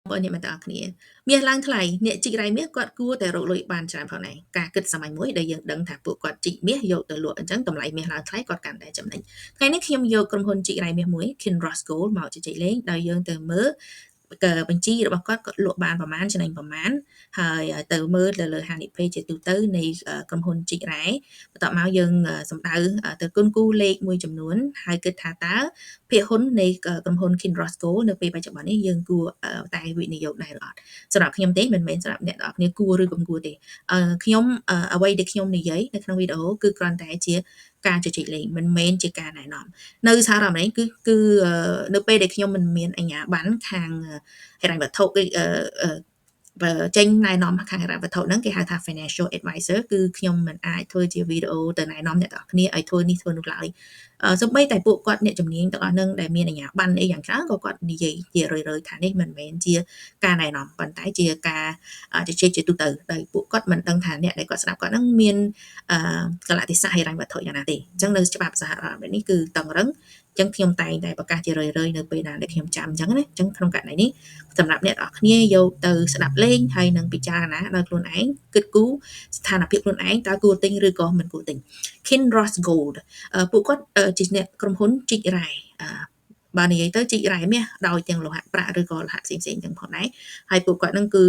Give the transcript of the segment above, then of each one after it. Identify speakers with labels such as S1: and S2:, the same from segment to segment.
S1: បងប្អូនអ្នកទាំងអស់គ្នាមាសឡើងថ្លៃអ្នកជីករ៉ែមាសគាត់គួរតែរកលុយបានច្រើនផងដែរការគិតសាមញ្ញមួយដែលយើងដឹងថាពួកគាត់ជីកមាសយកទៅលក់អញ្ចឹងតម្លៃមាសឡើងថ្លៃគាត់កាន់តែចំណេញថ្ងៃនេះខ្ញុំយកក្រុមហ៊ុនជីករ៉ែមាសមួយ Kinross Gold មកជជែកលេងដោយយើងទៅមើលបញ្ជីរបស់គាត់គាត់លក់បានប្រមាណចំណេញប្រមាណហើយទៅមើលទៅលើហានិភ័យជាទូទៅនៃក្រុមហ៊ុនជីករ៉ែបន្ទាប់មកយើងសម្ដៅទៅគុណគូលេខមួយចំនួនហើយគិតថាតើភាគហ៊ុននៃក្រុមហ៊ុន Kinross Gold នៅពេលបច្ចុប្បន្ននេះយើងគួរតែវិនិយោគដែរឬអត់សម្រាប់ខ្ញុំទេមិនមែនសម្រាប់អ្នកទាំងអស់គ្នាគួរឬកុំគួរទេខ្ញុំអ្វីដែលខ្ញុំនិយាយនៅក្នុងវីដេអូគឺគ្រាន់តែជាការជជែកលេងមិនមែនជាការណែនាំនៅសហរដ្ឋអាមេរិកគឺគឺនៅពេលដែលខ្ញុំមិនមានអាជ្ញាប័ណ្ណខាងហិរញ្ញវត្ថុគឺចេញណែនាំខាងហិរញ្ញវត្ថុហ្នឹងគេហៅថា financial advisor គឺខ្ញុំមិនអាចធ្វើជាវីដេអូទៅណែនាំអ្នកទាំងអស់គ្នាឲ្យធ្វើនេះធ្វើនោះឡើយសូម្បីតែពួកគាត់អ្នកជំនាញទាំងអស់ហ្នឹងដែលមានអាជ្ញាប័ណ្ណអីយ៉ាងច្រើនក៏គាត់និយាយជារឿយៗថានេះមិនមែនជាការណែនាំប៉ុន្តែជាការជជែកជាទូទៅដោយពួកគាត់មិនដឹងថាអ្នកដែលគាត់ស្ដាប់គាត់ហ្នឹងមានកាលៈទេសៈហិរញ្ញវត្ថុយ៉ាងណាទេអញ្ចឹងនៅច្បាប់សហរដ្ឋអាមេរិកនេះគឺតឹងរឹងអញ្ចឹងខ្ញុំតែងតែប្រកាសជារឿយៗនៅពេលណាដែលខ្ញុំចាំអញ្ចឹងណាអញ្ចឹងក្នុងករណីនេះសម្រាប់អ្នកទាំងអស់គ្នាយកទៅស្ដាប់លេងហើយនឹងពិចារណាដោយខ្លួនឯងគិតគូរស្ថានភាពខ្លួនឯងតើគួរទិញឬក៏មិនគួរទិញ Kinross Gold ពួកគាត់ជាអ្នកក្រុមហ៊ុនជីករ៉ែបើនិយាយទៅជីករ៉ែមាសដោយទាំងលោហៈប្រាក់ឬក៏លោហៈផ្សេងៗទាំងផងដែរហើយពួកគាត់នឹងគឺ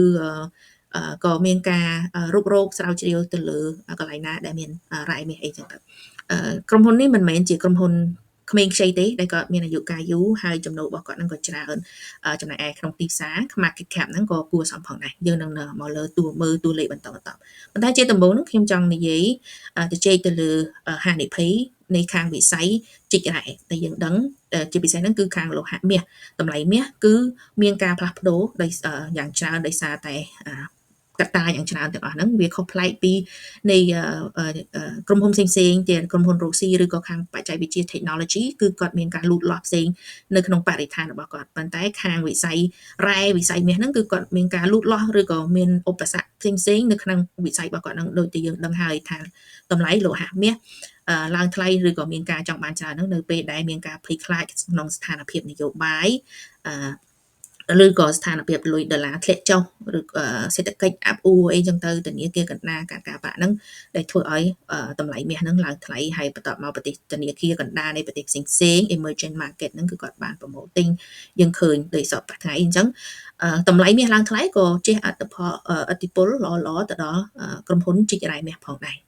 S1: ក៏មានការរុករកស្រាវជ្រាវទៅលើកន្លែងណាដែលមានរ៉ែមាសអីចឹងទៅក្រុមហ៊ុននេះមិនមែនជាក្រុមហ៊ុនក្មេងខ្ចីទេដែលគាត់មានអាយុកាលយូរហើយចំណូលរបស់គាត់នឹងក៏ច្រើនចំណែកឯក្នុងទីផ្សារ market cap ហ្នឹងក៏គួរសមផងដែរយើងនឹងមកលើតួមើលតួលេខបន្តបន្តប៉ុន្តែជាដំបូងហ្នឹងខ្ញុំចង់និយាយទៅជែកទៅលើហានិភ័យនៃខាងវិស័យជីករ៉ែដែលយើងដឹងជាពិសេសហ្នឹងគឺខាងលោហៈមាសតម្លៃមាសគឺមានការផ្លាស់ប្ដូរដោយយ៉ាងច្រើនដោយសារតែកត្តាយ៉ាងច្រើនទាំងអស់ហ្នឹងវាខុសប្លែកពីនៃក្រុមហ៊ុនផ្សេងៗជាក្រុមហ៊ុនរកស៊ីឬក៏ខាងបច្ចេកវិទ្យា technology គឺគាត់មានការលូតលាស់ផ្សេងនៅក្នុងបរិស្ថានរបស់គាត់ប៉ុន្តែខាងវិស័យរ៉ែវិស័យមាសហ្នឹងគឺគាត់មានការលូតលាស់ឬក៏មានឧបសគ្គផ្សេងៗនៅក្នុងវិស័យរបស់គាត់ហ្នឹងដូចតែយើងដឹងហើយថាតម្លៃលោហៈមាសឡើងថ្លៃឬក៏មានការចង់បានច្រើនហ្នឹងនៅពេលដែលមានការភ័យខ្លាចក្នុងស្ថានភាពនយោបាយអឺឬក៏ស្ថានភាពលុយដុល្លារធ្លាក់ចុះឬសេដ្ឋកិច្ចអាប់អួរអីចឹងទៅធនាគារកណ្ដាលការការប្រាក់ហ្នឹងដែលធ្វើឲ្យតម្លៃមាសហ្នឹងឡើងថ្លៃហើយបន្ទាប់មកប្រទេសធនាគារកណ្ដាលនៃប្រទេសផ្សេងផ្សេង emerging market ហ្នឹងគឺគាត់បានប្រមូលទិញយើងឃើញដោយសពថ្ងៃអញ្ចឹងតម្លៃមាសឡើងថ្លៃក៏ជះអត្តផលឥទ្ធិពលល្អល្អទៅដល់ក្រុមហ៊ុនជីករ៉ែមាសផងដែរ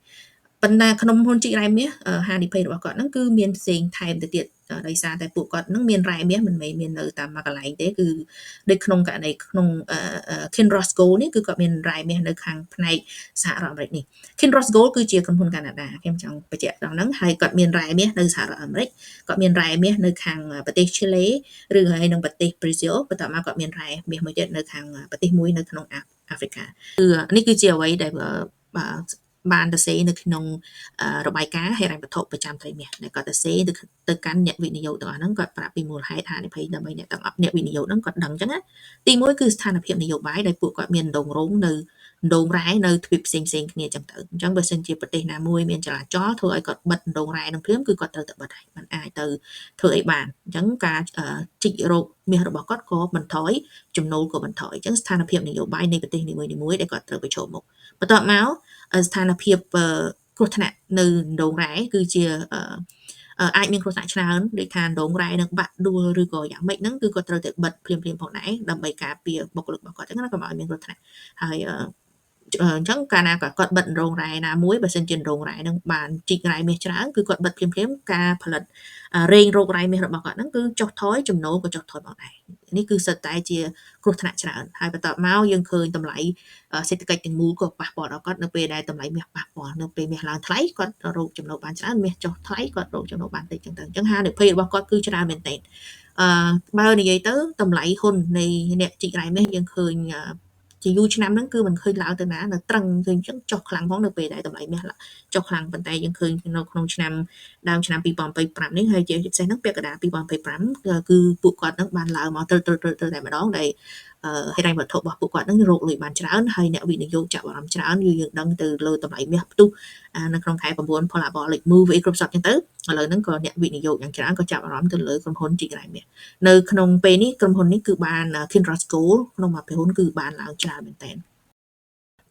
S1: ប៉ុន្តែក្នុងហ៊ុនជីករ៉ែមាសហានិភ័យរបស់គាត់ហ្នឹងគឺមានផ្សេងថែមទៅទៀតដោយសារតែពួកគាត់នឹងមានរ៉ែមាសមិនមែនមាននៅតាមមួយកន្លែងទេគឺដូចក្នុងករណីក្នុង Kinross Gold នេះគឺគាត់មានរ៉ែមាសនៅខាងផ្នែកសហរដ្ឋអាមេរិកនេះ Kinross Gold គឺជាក្រុមហ៊ុនកាណាដាខ្ញុំចង់បញ្ជាក់ត្រង់ហ្នឹងហើយគាត់មានរ៉ែមាសនៅសហរដ្ឋអាមេរិកគាត់មានរ៉ែមាសនៅខាងប្រទេសឈីឡេឬហើយនិងប្រទេសប្រេស៊ីលបន្ទាប់មកគាត់មានរ៉ែមាសមួយទៀតនៅខាងប្រទេសមួយនៅក្នុងអាហ្វ្រិកាគឺនេះគឺជាអ្វីដែលបានទៅសេនៅក្នុងរបាយការណ៍ហិរញ្ញវត្ថុប្រចាំត្រីមាសដែលគាត់ទៅសេទៅកាន់អ្នកវិនិយោគទាំងអស់ហ្នឹងគាត់ប្រាប់ពីមូលហេតុហានិភ័យដើម្បីអ្នកទាំងអស់អ្នកវិនិយោគហ្នឹងគាត់ដឹងអញ្ចឹងណាទីមួយគឺស្ថានភាពនយោបាយដែលពួកគាត់មានដងរោងនៅដងរ៉ែនៅទ្វីបផ្សេងផ្សេងគ្នាអញ្ចឹងទៅអញ្ចឹងបើសិនជាប្រទេសណាមួយមានចលាចលធ្វើឲ្យគាត់បិទដងរ៉ែនឹងភ្លាមគឺគាត់ត្រូវតែបិទហើយมันអាចទៅធ្វើអីបានអញ្ចឹងការជីករោគមាសរបស់គាត់ក៏បន្ថយចំណូលក៏បន្ថយអញ្ចឹងស្ថានភាពនយោបាយនៃប្រទេសនីមួយៗដែលគាត់ត្រូវប្រឈមមុខបន្ទាប់មកស្ថានភាពគ្រោះថ្នាក់នៅដងរ៉ែគឺជាអាចមានគ្រោះថ្នាក់ច្រើនដូចថាដងរ៉ែនឹងបាក់ដួលឬក៏យ៉ាងម៉េចហ្នឹងគឺគាត់ត្រូវតែបិទភ្លាមៗផងដែរដើម្បីការពារបុគ្គលិករបស់គាត់អញ្ចឹងណាកុំឲ្យមានគ្រោះថ្នាក់ហើយអញ្ចឹងកាលណាគាត់បិទរោងរ៉ែណាមួយបើសិនជារោងរ៉ែហ្នឹងបានជីករ៉ែមាសច្រើនគឺគាត់បិទភ្លាមៗការផលិតរែងរោគរ៉ែមាសរបស់គាត់ហ្នឹងគឺចុះថយចំណូលក៏ចុះថយផងដែរនេះគឺសិតតែជាគ្រោះថ្នាក់ច្រើនហើយបន្ទាប់មកយើងឃើញតម្លៃសេដ្ឋកិច្ចទាំងមូលក៏ប៉ះពាល់ដល់គាត់នៅពេលដែលតម្លៃមាសប៉ះពាល់នៅពេលមាសឡើងថ្លៃគាត់រកចំណូលបានច្រើនមាសចុះថ្លៃគាត់រកចំណូលបានតិចចឹងទៅអញ្ចឹងហានិភ័យរបស់គាត់គឺច្រើនមែនទែនអឺបើនិយាយទៅតម្លៃហ៊ុននៃអ្នកជីករ៉ែមាសយើងឃើញជាយូរឆ្នាំហ្នឹងគឺមិនឃើញឡើងទៅណានៅត្រឹងឃើញអញ្ចឹងចុះខ្លាំងផងនៅពេលដែលតម្លៃមាសចុះខ្លាំងប៉ុន្តែយើងឃើញនៅក្នុងឆ្នាំដើមឆ្នាំ2025នេះហើយជាពិសេសហ្នឹងពាក់កណ្ដាល2025គឺពួកគាត់ហ្នឹងបានឡើងមកទៅទៅទៅតែម្ដងដែល ហិរញ្ញវត្ថុរបស់ពួកគាត់នឹងរកលុយបានច្រើនហើយអ្នកវិនិយោគចាប់អារម្មណ៍ច្រើនគឺយើងដឹងទៅលើតម្លៃមាសផ្ទុះនៅក្នុងខែ9 parabolic move អីគ្រប់សពចឹងទៅឥឡូវហ្នឹងក៏អ្នកវិនិយោគយ៉ាងច្រើនក៏ចាប់អារម្មណ៍ទៅលើក្រុមហ៊ុនជីករ៉ែមាសនៅក្នុងពេលនេះក្រុមហ៊ុននេះគឺបាន Kinross Gold ក្នុងមួយភាគហ៊ុនគឺបានឡើងច្រើនមែនទែន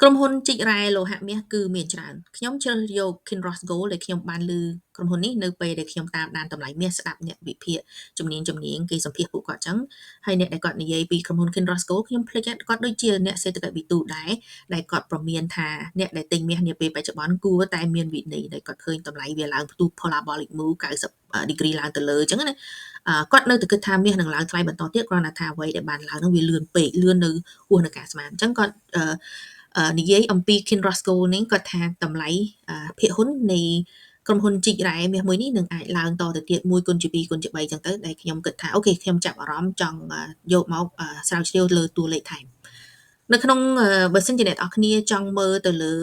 S1: ក្រុមហ៊ុនជីករ៉ែលោហៈមាសគឺមានច្រើនខ្ញុំជ្រើសយក Kinross Gold ដែលខ្ញុំបានឮក្រុមហ៊ុននេះនៅពេលដែលខ្ញុំតាមដានតម្លៃមាសស្ដាប់អ្នកវិភាគជំនាញជំនាញគេសម្ភាសពួកគាត់ចឹងហើយអ្នកដែលគាត់និយាយពីក្រុមហ៊ុន Kinross Gold ខ្ញុំភ្លេចគាត់ដូចជាអ្នកសេដ្ឋកិច្ចវិទូដែរដែលគាត់ប្រមានថាអ្នកដែលទិញមាសនាពេលបច្ចុប្បន្នគួរតែមានវិន័យដែលគាត់ឃើញតម្លៃវាឡើងផ្ទុះ parabolic move 90 degree ឡើងទៅលើចឹងណាគាត់នៅតែគិតថាមាសនឹងឡើងថ្លៃបន្តទៀតគ្រាន់តែថាអ្វីដែលបានឡើងនោះវាលឿនពេកលឿននៅហួសនឹងការស្មានអញ្ចឹងគាត់និយាយអំពី Kinross Gold នេះគាត់ថាតម្លៃភាគហ៊ុននៃក្រុមហ៊ុនជីករ៉ែមាសមួយនេះនឹងអាចឡើងតទៅទៀត1គុណជា2គុណជា3ចឹងទៅដែលខ្ញុំគិតថាOK ខ្ញុំចាប់អារម្មណ៍ចង់យកមកស្រាវជ្រាវលើតួលេខថែមនៅក្នុងបើសិនជាអ្នកនរគ្នាចង់មើលទៅលើ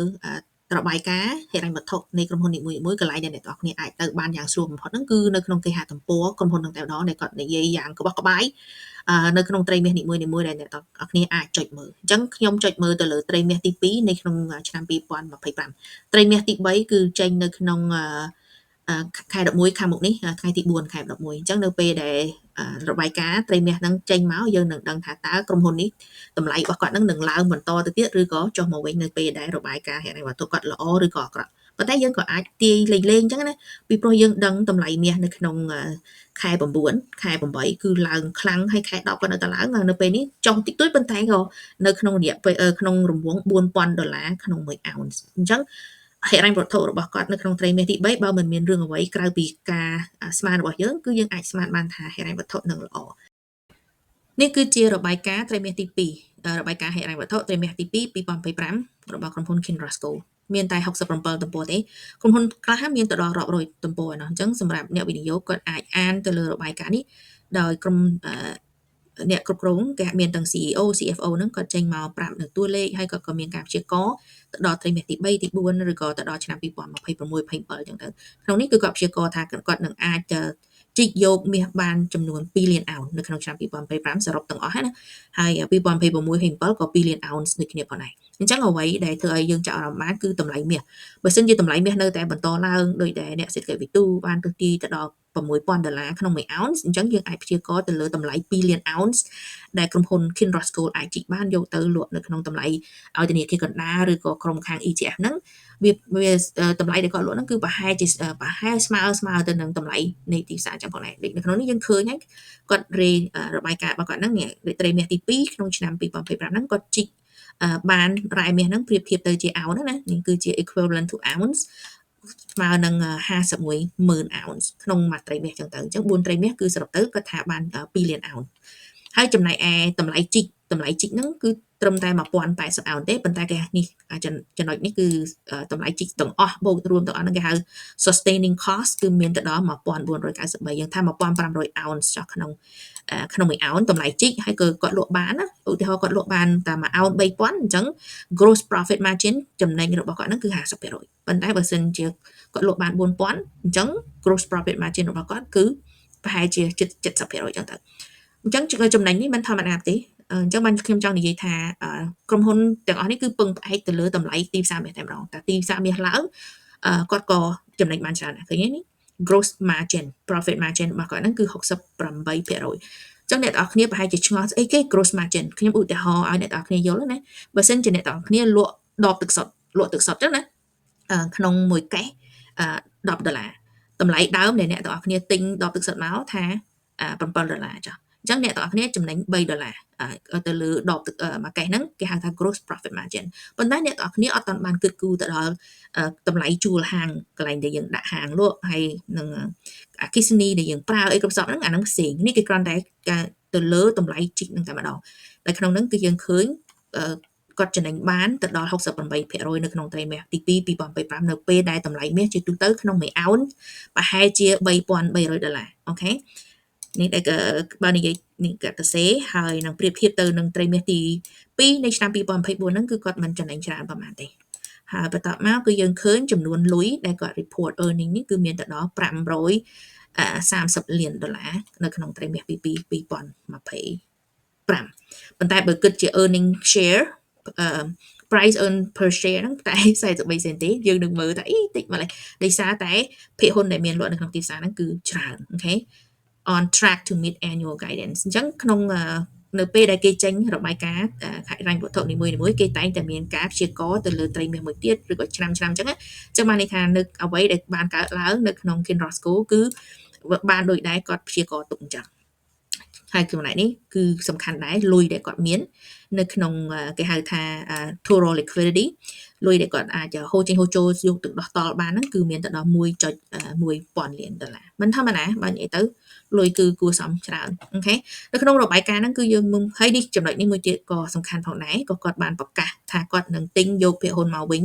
S1: របាយការណ៍ហិរញ្ញវត្ថុនៃក្រុមហ៊ុននីមួយៗកន្លែងដែលអ្នកនរគ្នាអាចទៅបានយ៉ាងស្រួលបំផុតហ្នឹងគឺនៅក្នុងគេហទំព័រក្រុមហ៊ុនហ្នឹងតែម្ដងដែលគាត់និយាយយ៉ាងក្បោះក្បាយនៅក្នុងត្រីមាសនីមួយៗដែលអ្នកទាំងអស់គ្នាអាចចុចមើលអញ្ចឹងខ្ញុំចុចមើលទៅលើត្រីមាសទី2នៅក្នុងឆ្នាំ2025ត្រីមាសទី3គឺចេញនៅក្នុងខែ11ខាងមុខនេះថ្ងៃទី4ខែ11អញ្ចឹងនៅពេលដែលរបាយការណ៍ត្រីមាសហ្នឹងចេញមកយើងនឹងដឹងថាតើក្រុមហ៊ុននេះតម្លៃរបស់គាត់ហ្នឹងនឹងឡើងបន្តទៅទៀតឬក៏ចុះមកវិញនៅពេលដែលរបាយការណ៍ហិរញ្ញវត្ថុគាត់ល្អឬក៏អាក្រក់ប៉ុន្តែយើងក៏អាចទាយលេងលេងអញ្ចឹងណាពីព្រោះយើងដឹងតម្លៃមាសនៅក្នុងខែ9ខែ8គឺឡើងខ្លាំងហើយខែ10ក៏នៅតែឡើងនៅពេលនេះចុះតិចតួចប៉ុន្តែក៏នៅក្នុងរយៈពេលក្នុងរង្វង់4000ដុល្លារក្នុង1 ounce អញ្ចឹងហិរញ្ញវត្ថុរបស់គាត់នៅក្នុងត្រីមាសទី3បើមិនមានរឿងអ្វីក្រៅពីការស្មានរបស់យើងគឺយើងអាចស្មានបានថាហិរញ្ញវត្ថុនឹងល្អនេះគឺជារបាយការណ៍ត្រីមាសទី2របាយការណ៍ហិរញ្ញវត្ថុត្រីមាសទី2 2025របស់ក្រុមហ៊ុន Kinross Gold មានតែ67ទំព័រទេក្រុមហ៊ុនខ្លះមានទៅដល់រាប់រយទំព័រឯណោះអញ្ចឹងសម្រាប់អ្នកវិនិយោគគាត់អាចអានទៅលើរបាយការណ៍នេះដោយក្រុមអ្នកគ្រប់គ្រងគេមានទាំង CEO CFO ហ្នឹងគាត់ចេញមកប្រាប់នៅតួលេខហើយគាត់ក៏មានការព្យាករណ៍ទៅដល់ត្រីមាសទី3ទី4ឬក៏ទៅដល់ឆ្នាំ2026 27អញ្ចឹងទៅក្នុងនេះគឺគាត់ព្យាករណ៍ថាគាត់នឹងអាចជីកយកមាសបានចំនួន2លានអោននៅក្នុងឆ្នាំ2025សរុបទាំងអស់ណាហើយ2026 27ក៏2លានអោនដូចគ្នាផងដែរអញ្ចឹងអ្វីដែលធ្វើឲ្យយើងចាប់អារម្មណ៍បានគឺតម្លៃមាសបើសិនជាតម្លៃមាសនៅតែបន្តឡើងដោយដែលអ្នកសេដ្ឋកិច្ចវិទូបានទស្សន៍ទាយទៅដល់6000ដុល្លារក្នុងមួយ ounce អញ្ចឹងយើងអាចព្យាករណ៍ទៅលើតម្លៃ2លាន ounce ដែលក្រុមហ៊ុន Kinross Gold អាចជីកបានយកទៅលក់នៅក្នុងតម្លៃឲ្យធនាគារកណ្ដាលឬក៏ក្រុមខាង ETF ហ្នឹងវាវាតម្លៃដែលគាត់លក់ហ្នឹងគឺប្រហែលជាប្រហែលស្មើស្មើទៅនឹងតម្លៃនៃទីផ្សារចឹងផងដែរដូចនៅក្នុងនេះយើងឃើញហើយគាត់រេរបាយការណ៍របស់គាត់ហ្នឹងត្រីមាសទី2ក្នុងឆ្នាំ2025ហ្នឹងគាត់ជីកបានរ៉ែមាសហ្នឹងប្រៀបធៀបទៅជាអោនណានេះគឺជា equivalent to ounce ស្មើនឹង51ម៉ឺន ounce ក្នុងមួយត្រីមាសចឹងទៅអញ្ចឹង4ត្រីមាសគឺសរុបទៅគាត់ថាបាន2លាន ounce ហើយចំណែកឯតម្លៃជីកតម្លៃជីកហ្នឹងគឺត្រឹមតែ1080អោនទេប៉ុន្តែគេនេះចំណុចនេះគឺតម្លៃជីកទាំងអស់បូករួមទាំងអស់ហ្នឹងគេហៅ sustaining cost គឺមានទៅដល់1493យើងថា1500 ounce ចុះក្នុងក្នុងមួយអោនតម្លៃជីកហើយក៏គាត់លក់បានណាឧទាហរណ៍គាត់លក់បានតែមួយអោន3000អញ្ចឹង gross profit margin ចំណេញរបស់គាត់ហ្នឹងគឺ50%ប៉ុន្តែបើសិនជាគាត់លក់បាន4000អញ្ចឹង gross profit margin របស់គាត់គឺប្រហែលជាជិត70%អញ្ចឹងទៅអញ្ចឹងចំណេញនេះមិនធម្មតាទេអញ្ចឹងបានខ្ញុំចង់និយាយថាក្រុមហ៊ុនទាំងអស់នេះគឺពឹងផ្អែកទៅលើតម្លៃទីផ្សារមាសតែម្ដងតែទីផ្សារមាសឡើងគាត់ក៏ចំណេញបានច្រើនដែរឃើញទេនេះ gross margin profit margin របស់គាត់ហ្នឹងគឺ68%ចឹងអ្នកទាំងអស់គ្នាប្រហែលជាឆ្ងល់ស្អីគេ gross margin ខ្ញុំឧទាហរណ៍ឲ្យអ្នកទាំងអស់គ្នាយល់ណាបើសិនជាអ្នកទាំងអស់គ្នាលក់ដបទឹកសុទ្ធលក់ទឹកសុទ្ធចឹងណាក្នុងមួយកេស10ដុល្លារតម្លៃដើមដែលអ្នកទាំងអស់គ្នាទិញដបទឹកសុទ្ធមកថា7ដុល្លារចុះអញ្ចឹងអ្នកទាំងអស់គ្នាចំណេញ3ដុល្លារទៅលើដបទឹកមួយកេសហ្នឹងគេហៅថា gross profit margin ប៉ុន្តែអ្នកទាំងអស់គ្នាអត់ទាន់បានគិតគូរទៅដល់តម្លៃជួលហាងកន្លែងដែលយើងដាក់ហាងលក់ហើយនឹងអគ្គិសនីដែលយើងប្រើអីគ្រប់សពហ្នឹងអាហ្នឹងផ្សេងនេះគេគ្រាន់តែការទៅលើតម្លៃជីកហ្នឹងតែម្ដងតែក្នុងហ្នឹងគឺយើងឃើញគាត់ចំណេញបានទៅដល់68%នៅក្នុងត្រីមាសទី2 2025នៅពេលដែលតម្លៃមាសជាទូទៅក្នុងមួយអោនប្រហែលជា3300ដុល្លារ OK នេះដែលបើនិយាយនេះគាត់ទៅសេហើយនឹងប្រៀបធៀបទៅនឹងត្រីមាសទី2នៃឆ្នាំ2024ហ្នឹងគឺគាត់មិនចំណេញច្រើនប្រហែលទេហើយបន្ទាប់មកគឺយើងឃើញចំនួនលុយដែលគាត់ report earning នេះគឺមានទៅដល់530លានដុល្លារនៅក្នុងត្រីមាសទី2 2025 ប៉ុន្តែបើគិតជា earning share អឺ price earn per share ហ្នឹងតែ43សេនទេយើងនឹងមើលថាអីតិចម្លេះដោយសារតែភាគហ៊ុនដែលមានលក់នៅក្នុងទីផ្សារហ្នឹងគឺច្រើន okay on track to meet annual guidance។ អញ្ចឹងក្នុងនៅពេលដែលគេចេញរបាយការណ៍ហិរញ្ញវត្ថុនីមួយៗគេតែងតែមានការព្យាករណ៍ទៅលើត្រីមាសមួយទៀតឬក៏ឆ្នាំឆ្នាំអញ្ចឹងអញ្ចឹងបានន័យថានៅអ្វីដែលបានកើតឡើងនៅក្នុង Kinross Gold គឺបានដូចដែរគាត់ព្យាករណ៍ទុកអញ្ចឹងហើយចំណែកនេះគឺសំខាន់ដែរលុយដែលគាត់មាននៅក្នុងគេហៅថា total liquidity លុយដែលគាត់អាចហូរចេញហូរចូលយកទៅដោះតល់បានហ្នឹងគឺមានទៅដល់1.1ពាន់លានដុល្លារមិនធម្មតាបើនិយាយទៅលុយគឺគួរសមច្រើន okay នៅក្នុងរបាយការណ៍ហ្នឹងគឺយើងមុំហើយនេះចំណុចនេះមួយទៀតក៏សំខាន់ផងដែរក៏គាត់បានប្រកាសថាគាត់នឹងទិញយកភាគហ៊ុនមកវិញ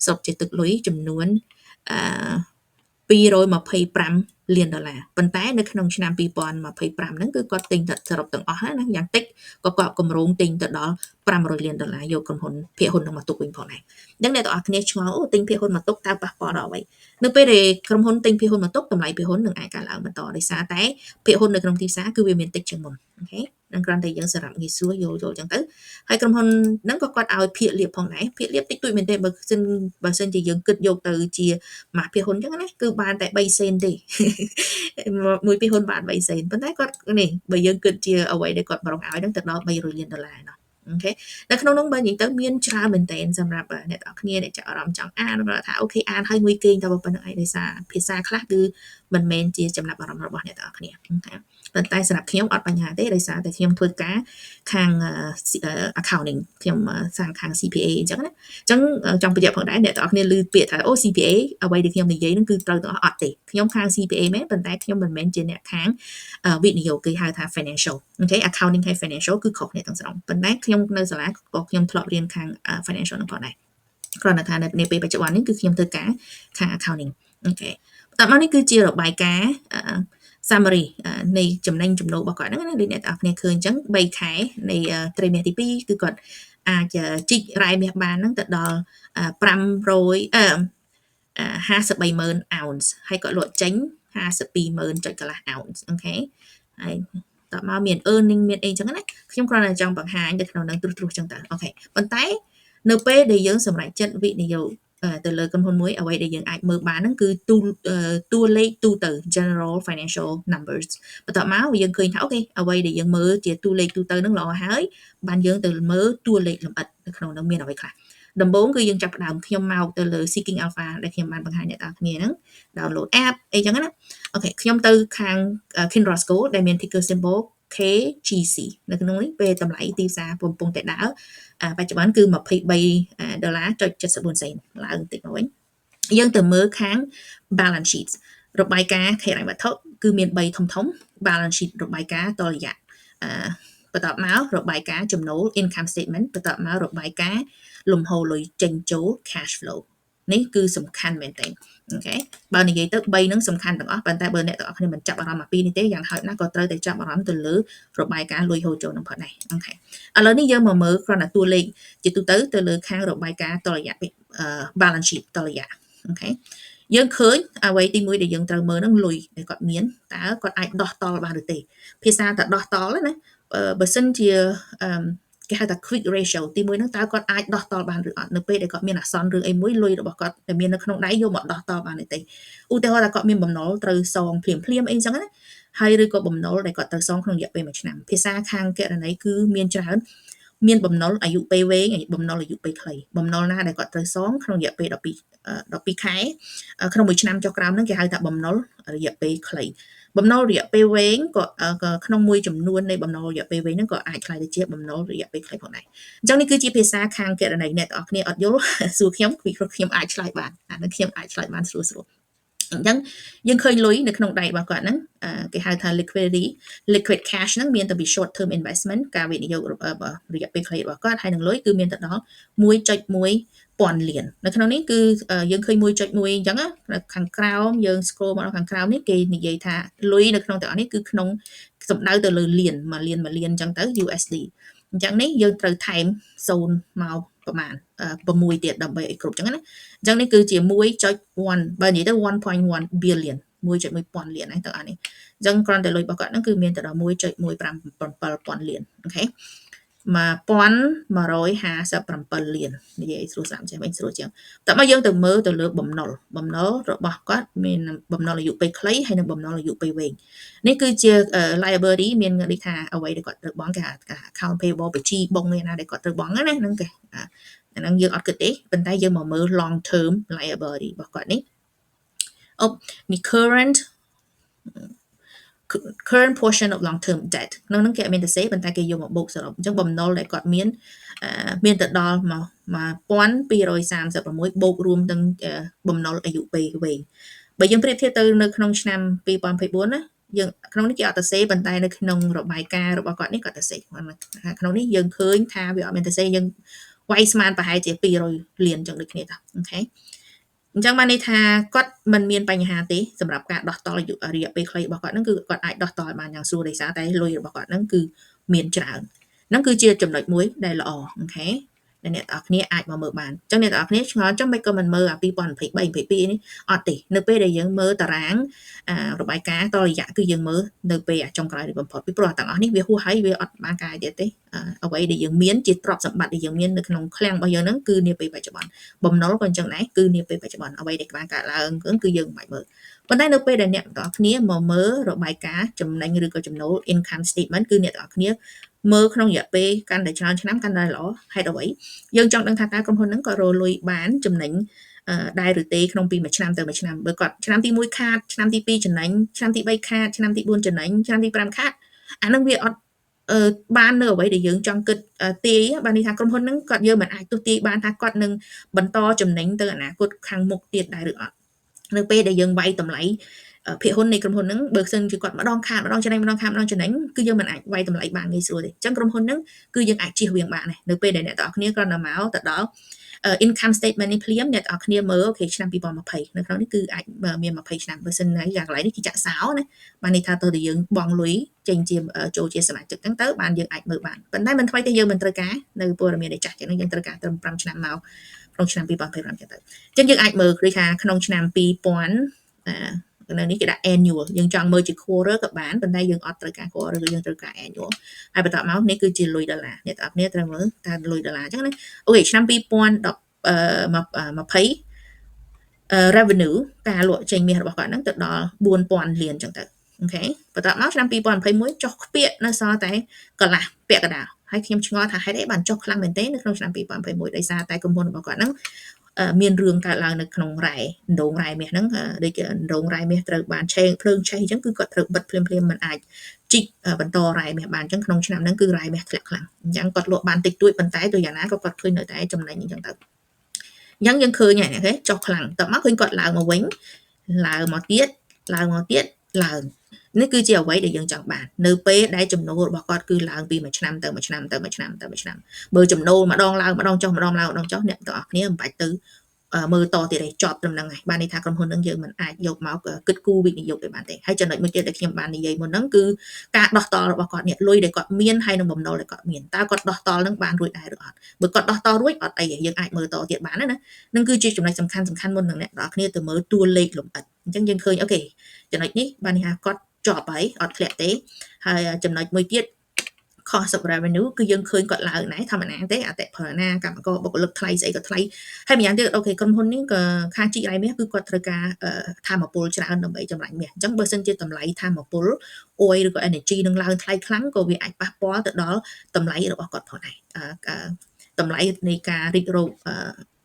S1: សរុបជាទឹកលុយចំនួនអឺ225លានដុល្លារប៉ុន្តែនៅក្នុងឆ្នាំ2025ហ្នឹងគឺគាត់ទិញទៅសរុបទាំងអស់ណាយ៉ាងតិចក៏គាត់គម្រោងទិញទៅដល់500លានដុល្លារយកក្រុមហ៊ុនភាគហ៊ុននឹងមកទុកវិញផងដែរអញ្ចឹងអ្នកទាំងអស់គ្នាឆ្ងល់អូទិញភាគហ៊ុនមកទុកតើប៉ះពាល់ដល់អ្វីនៅពេលដែលក្រុមហ៊ុនទិញភាគហ៊ុនមកទុកតម្លៃភាគហ៊ុននឹងអាចកើនឡើងបន្តដោយសារតែភាគហ៊ុននៅក្នុងទីផ្សារគឺវាមានតិចជាងមុន okay នឹងគ្រាន់តែយើងសម្រាប់ងាយស្រួលយល់យល់ចឹងទៅហើយក្រុមហ៊ុនហ្នឹងក៏គាត់ឲ្យភាគលាភផងដែរភាគលាភតិចតួចមែនទេបើសិនជាយើងគិតយកទៅជាមួយភាគហ៊ុនចឹងណាគឺបានតែ3សេនទេមួយភាគហ៊ុនបាន3សេនប៉ុន្តែគាត់នេះបើយើងគិតជាអ្វីដែលគាត់បរងឲ្យហ្នឹងទៅដល់300លានដុល្លារណោះ okay នៅក្នុងនោះបើនិយាយទៅមានច្រើនមែនទែនសម្រាប់អ្នកទាំងអស់គ្នាដែលចាប់អារម្មណ៍ចង់អានគាត់ថា okay អានហើយមួយគេងតែប៉ុណ្្នឹងឯងដោយសារភាសាខ្លះគឺមិនមែនជាចំណាប់អារម្មណ៍របស់អ្នកទាំងអស់គ្នាប៉ុន្តែសម្រាប់ខ្ញុំអត់បញ្ហាទេដោយសារតែខ្ញុំធ្វើការខាង accounting ខ្ញុំសាងខាង CPA អញ្ចឹងណាអញ្ចឹងចង់បញ្ជាក់ផងដែរអ្នកទាំងអស់គ្នាឮពាក្យថាអូ CPA អ្វីដែលខ្ញុំនិយាយហ្នឹងគឺត្រូវទាំងអស់អត់ទេខ្ញុំខាង CPA មែនប៉ុន្តែខ្ញុំមិនមែនជាអ្នកខាងវិនិយោគគេហៅថា financial okay accounting ហើយ financial គឺខុសគ្នាទាំងស្រុងប៉ុន្តែខ្ញុំនៅសាលាក៏ខ្ញុំធ្លាប់រៀនខាង financial នឹងផងដែរគ្រាន់តែថានៅពេលបច្ចុប្បន្ននេះគឺខ្ញុំធ្វើការខាង accounting okay បន្ទាប់មកនេះគឺជារបាយការណ៍ summary នៃចំណេញចំណូលរបស់គាត់ហ្នឹងណាដូចអ្នកទាំងអស់គ្នាឃើញអញ្ចឹង3ខែនៃត្រីមាសទី2គឺគាត់អាចជីករ៉ែមាសបានហ្នឹងទៅដល់500អឺ530,000 ounce ហើយគាត់លក់ចេញ520,000ចុចកន្លះ ounce okay ហើយតមកមាន earning មានអីចឹងណាខ្ញុំគ្រាន់តែចង់បង្ហាញទៅក្នុងនឹងត្រុសត្រុសចឹងទៅ okay ប៉ុន្តែនៅពេលដែលយើងសម្រេចចិត្តវិនិយោគទៅលើក្រុមហ៊ុនមួយអ្វីដែលយើងអាចមើលបានហ្នឹងគឺទូតួលេខទូទៅ general financial numbers បន្ទាប់មកយើងឃើញថា okay អ្វីដែលយើងមើលជាតួលេខទូទៅហ្នឹងល្អហើយបានយើងទៅមើលតួលេខលម្អិតនៅក្នុងនោះមានអ្វីខ្លះដំបូងគឺយើងចាប់ផ្ដើមខ្ញុំមកទៅលើ Seeking Alpha ដែលខ្ញុំបានបង្ហាញអ្នកទាំងគ្នាហ្នឹង download app អីចឹងណា okay ខ្ញុំទៅខាង Kinross Gold ដែលមាន ticker symbol KGC នៅក្នុងនេះពេលតម្លៃទីផ្សារកំពុងតែដើរបច្ចុប្បន្នគឺ23ដុល្លារចុច74សេនឡើងបន្តិចមកវិញយើងទៅមើលខាង balance sheet របាយការណ៍ហិរញ្ញវត្ថុគឺមាន3ធំធំ balance sheet របាយការណ៍តុល្យៈអឺបន្ទាប់មករបាយការណ៍ចំណូល income statement បន្ទាប់មករបាយការណ៍លំហូរលុយចេញចូល cash flow នេះគឺសំខាន់មែនទែន okay បើនិយាយទៅ3ហ្នឹងសំខាន់ទាំងអស់ប៉ុន្តែបើអ្នកទាំងអស់គ្នាមិនចាប់អារម្មណ៍អាពីរនេះទេយ៉ាងហោចណាស់ក៏ត្រូវតែចាប់អារម្មណ៍ទៅលើរបាយការណ៍លុយហូរចូលនឹងផងដែរ okay ឥឡូវនេះយើងមកមើលគ្រាន់តែតួលេខជាទូទៅទៅលើខាងរបាយការណ៍តុល្យៈ balance sheet តុល្យៈ okay យើងឃើញអ្វីទីមួយដែលយើងត្រូវមើលហ្នឹងលុយដែលគាត់មានតើគាត់អាចដោះតល់បានឬទេភាសាតែដោះតល់ណាបើសិនជាគេហៅថា quick ratio ទីមួយហ្នឹងតើគាត់អាចដោះតល់បានឬអត់នៅពេលដែលគាត់មានអាសន្នរឿងអីមួយលុយរបស់គាត់ដែលមាននៅក្នុងដៃយកមកដោះតល់បានឬទេឧទាហរណ៍ថាគាត់មានបំណុលត្រូវសងភ្លាមភ្លាមអីចឹងណាហើយឬក៏បំណុលដែលគាត់ត្រូវសងក្នុងរយៈពេល1ឆ្នាំភាសាខាងគណនេយ្យគឺមានច្រើនមានបំណុលអាយុពេលវែងបំណុលអាយុពេលខ្លីបំណុលណាដែលគាត់ត្រូវសងក្នុងរយៈពេល12 12ខែក្នុងមួយឆ្នាំចុះក្រោមហ្នឹងគេហៅថាបំណុលរយៈពេលខ្លីបំណុលរយៈពេលវែងក៏ក្នុងមួយចំនួននៃបំណុលរយៈពេលវែងហ្នឹងក៏អាចក្លាយទៅជាបំណុលរយៈពេលខ្លីផងដែរអញ្ចឹងនេះគឺជាភាសាខាងគណនេយ្យអ្នកទាំងអស់គ្នាអត់យល់សួរខ្ញុំពីព្រោះខ្ញុំអាចឆ្លើយបានអានឹងខ្ញុំអាចឆ្លើយបានស្រួលស្រួលអញ្ចឹងយើងឃើញលុយនៅក្នុងដៃរបស់គាត់ហ្នឹងគេហៅថា liquidity liquid cash ហ្នឹងមានតែពី short term investment ការវិនិយោគរយៈពេលខ្លីរបស់គាត់ហើយនឹងលុយគឺមានទៅដល់1.1ពាន់លាននៅក្នុងនេះគឺយើងឃើញ1.1អញ្ចឹងខាងក្រោមយើង scroll មកដល់ខាងក្រោមនេះគេនិយាយថាលុយនៅក្នុងទាំងអស់នេះគឺក្នុងសំដៅទៅលើលានមួយលានមួយលានអញ្ចឹងទៅ USD អញ្ចឹងនេះយើងត្រូវថែម0មកប្រហែល6ទៀតដើម្បីឲ្យគ្រប់អញ្ចឹងណាអញ្ចឹងនេះគឺជា1.1បើនិយាយទៅ1.1 billion 1.1ពាន់លានហ្នឹងទាំងអស់នេះអញ្ចឹងគ្រាន់តែលុយរបស់គាត់ហ្នឹងគឺមានទៅដល់1.157ពាន់លាន okay 1157លាននិយាយស្រួលស្ដាប់ចេះវិញស្រួលជាងតើមកយើងទៅមើលទៅលើបំណុលបំណុលរបស់គាត់មានបំណុលអាយុពេលខ្លីហើយនិងបំណុលអាយុពេលវែងនេះគឺជា liability មានដូចថាអ្វីដែលគាត់ត្រូវបង់គេហៅ account payable បញ្ជីបង់ឯណាដែលគាត់ត្រូវបង់ណាហ្នឹងគេអាហ្នឹងយើងអត់គិតទេប៉ុន្តែយើងមកមើល long term liability របស់គាត់នេះអូនេះ current portion of long term debt ក្នុងហ្នឹងគេអត់មានទៅសេប៉ុន្តែគេយកមកបូកសរុបអញ្ចឹងបំណុលដែលគាត់មានមានទៅដល់មក1236បូករួមទាំងបំណុលអាយុពេលវែងបើយើងប្រៀបធៀបទៅនៅក្នុងឆ្នាំ2024ណាយើងក្នុងនេះគេអត់ទៅសេប៉ុន្តែនៅក្នុងរបាយការណ៍របស់គាត់នេះគាត់ទៅសេក្នុងនេះយើងឃើញថាវាអត់មានទៅសេយើងវាយស្មានប្រហែលជា200លានចឹងដូចគ្នាតា okay អញ្ចឹងបានន័យថាគាត់មិនមានបញ្ហាទេសម្រាប់ការដោះតល់អាយុរយៈពេលខ្លីរបស់គាត់ហ្នឹងគឺគាត់អាចដោះតល់បានយ៉ាងស្រួលដោយសារតែលុយរបស់គាត់ហ្នឹងគឺមានច្រើនហ្នឹងគឺជាចំណុចមួយដែលល្អ okay ដែលអ្នកទាំងអស់គ្នាអាចមកមើលបានអញ្ចឹងអ្នកទាំងអស់គ្នាឆ្ងល់ចឹងមិនក៏មិនមើលអា2023 22នេះអត់ទេនៅពេលដែលយើងមើលតារាងរបាយការណ៍តរយៈគឺយើងមើលនៅពេលចុងក្រោយនេះបំផុតពីព្រោះទាំងអស់នេះវាហួសហើយវាអត់បានការទៀតទេអ្វីដែលយើងមានជាទ្រព្យសម្បត្តិដែលយើងមាននៅក្នុងឃ្លាំងរបស់យើងហ្នឹងគឺនាពេលបច្ចុប្បន្នបំណុលក៏អញ្ចឹងដែរគឺនាពេលបច្ចុប្បន្នអ្វីដែលបានកើតឡើងគឺយើងមិនបាច់មើលប៉ុន្តែនៅពេលដែលអ្នកទាំងអស់គ្នាមកមើលរបាយការណ៍ចំណេញឬក៏ចំណូល income statement គឺអ្នកទាំងអស់គ្នាមើលក្នុងរយៈពេលកាន់តែច្រើនឆ្នាំកាន់តែល្អហេតុអ្វីយើងចង់ដឹងថាតើក្រុមហ៊ុនហ្នឹងក៏រកលុយបានចំណេញដែរឬទេក្នុងពីមួយឆ្នាំទៅមួយឆ្នាំបើគាត់ឆ្នាំទី1ខាតឆ្នាំទី2ចំណេញឆ្នាំទី3ខាតឆ្នាំទី4ចំណេញឆ្នាំទី5ខាតអាហ្នឹងវាអត់អឺបាននៅអ្វីដែលយើងចង់គិតទាយបានន័យថាក្រុមហ៊ុនហ្នឹងគាត់យើងមិនអាចទស្សទាយបានថាគាត់នឹងបន្តចំណេញទៅអនាគតខាងមុខទៀតដែរឬអត់នៅពេលដែលយើងវាយតម្លៃភាគហ៊ុននៃក្រុមហ៊ុនហ្នឹងបើសិនជាគាត់ម្ដងខាតម្ដងចំណេញម្ដងខាតម្ដងចំណេញគឺយើងមិនអាចវាយតម្លៃបានងាយស្រួលទេអញ្ចឹងក្រុមហ៊ុនហ្នឹងគឺយើងអាចជៀសវាងបានដែរនៅពេលដែលអ្នកទាំងអស់គ្នាគ្រាន់តែមកទៅដល់ income statement នេះភ្លាមអ្នកទាំងអស់គ្នាមើល okay ឆ្នាំ2020នៅក្នុងនេះគឺអាចមាន20ឆ្នាំបើសិនណាយ៉ាងកន្លែងនេះគេចាក់សោណាបានន័យថាទៅតែយើងបង់លុយចេញជាចូលជាសមាជិកហ្នឹងទៅបានយើងអាចមើលបានប៉ុន្តែមិនថ្មីទេយើងមិនត្រូវការនៅព័ត៌មានដែលចាស់ចឹងយើងត្រូវការត្រឹម5ឆ្នាំមកក្នុងឆ្នាំ2025ចឹងទៅអញ្ចឹងយើងអាចមើលឃើញថាក្នុងឆ្នាំ2000នៅនេះគេដាក់ annual យើងចង់មើលជា quarter ក៏បានប៉ុន្តែយើងអត់ត្រូវការ quarter គឺយើងត្រូវការ annual ហើយបន្ទាប់មកនេះគឺជាលុយដុល្លារអ្នកទាំងអស់គ្នាត្រូវមើលតើលុយដុល្លារអញ្ចឹងណា okay ឆ្នាំ2010 20 revenue ការលក់ចេញមាសរបស់គាត់ហ្នឹងទៅដល់4000លានអញ្ចឹងទៅ okay បន្ទាប់មកឆ្នាំ2021ចុះខ្ពៀកនៅសល់តែកន្លះពាក់កណ្ដាលហើយខ្ញុំឆ្ងល់ថាហេតុអីបានចុះខ្លាំងមែនទែននៅក្នុងឆ្នាំ2021ដោយសារតែក្រុមហ៊ុនរបស់គាត់ហ្នឹងមានរឿងកើតឡើងនៅក្នុងរ៉ែដងរ៉ែមាសហ្នឹងដូចជាដងរ៉ែមាសត្រូវបានឆេងភ្លើងឆេះអញ្ចឹងគឺគាត់ត្រូវបិទភ្លាមភ្លាមមិនអាចជីកបន្តរ៉ែមាសបានអញ្ចឹងក្នុងឆ្នាំហ្នឹងគឺរ៉ែមាសធ្លាក់ខ្លាំងអញ្ចឹងគាត់លក់បានតិចតួចប៉ុន្តែទៅយ៉ាងណាក៏គាត់ឃើញនៅតែចំណេញអញ្ចឹងទៅអញ្ចឹងយើងឃើញហើយ okay ចុះខ្លាំងតមកឃើញគាត់ឡើងមកវិញឡើងមកទៀតឡើងមកទៀតឡើងនេះគឺជាអ្វីដែលយើងចង់បាននៅពេលដែលចំណូលរបស់គាត់គឺឡើងពីមួយឆ្នាំទៅមួយឆ្នាំទៅមួយឆ្នាំទៅមួយឆ្នាំបើចំណូលម្ដងឡើងម្ដងចុះម្ដងឡើងម្ដងចុះអ្នកទាំងអស់គ្នាមិនបាច់ទៅមើលតទៀតទេចប់ត្រឹមហ្នឹងហើយបានន័យថាក្រុមហ៊ុនហ្នឹងយើងមិនអាចយកមកគិតគូរវិនិយោគទៅបានទេហើយចំណុចមួយទៀតដែលខ្ញុំបាននិយាយមុនហ្នឹងគឺការដោះតល់របស់គាត់នេះលុយដែលគាត់មានហើយនឹងបំណុលដែលគាត់មានតើគាត់ដោះតល់ហ្នឹងបានរួចដែរឬអត់បើគាត់ដោះតល់រួចអត់អីទេយើងអាចមើលតទៀតបានណានឹងគឺជាចំណុចសំខាន់សំខាន់មុននឹងអ្នកទាំងអស់គ្នាទៅមើលតួលេខលម្អិតអញ្ចឹងយើងឃើញ okay ចំណុចនេះបានន័យថាគាត់ជាប់ហើយអត់ធ្លាក់ទេហើយចំណុចមួយទៀត cost of revenue គឺយើងឃើញគាត់ឡើងដែរធម្មតាទេអតិផរណាកម្មករបុគ្គលិកថ្លៃស្អីក៏ថ្លៃហើយម្យ៉ាងទៀត okay ក្រុមហ៊ុននេះក៏ខាងជីករ៉ែមាសគឺគាត់ត្រូវការថាមពលច្រើនដើម្បីចម្រាញ់មាសអញ្ចឹងបើសិនជាតម្លៃថាមពល oil ឬក៏ energy នឹងឡើងថ្លៃខ្លាំងក៏វាអាចប៉ះពាល់ទៅដល់តម្លៃរបស់គាត់ផងដែរតម្លៃនៃការរីករោគ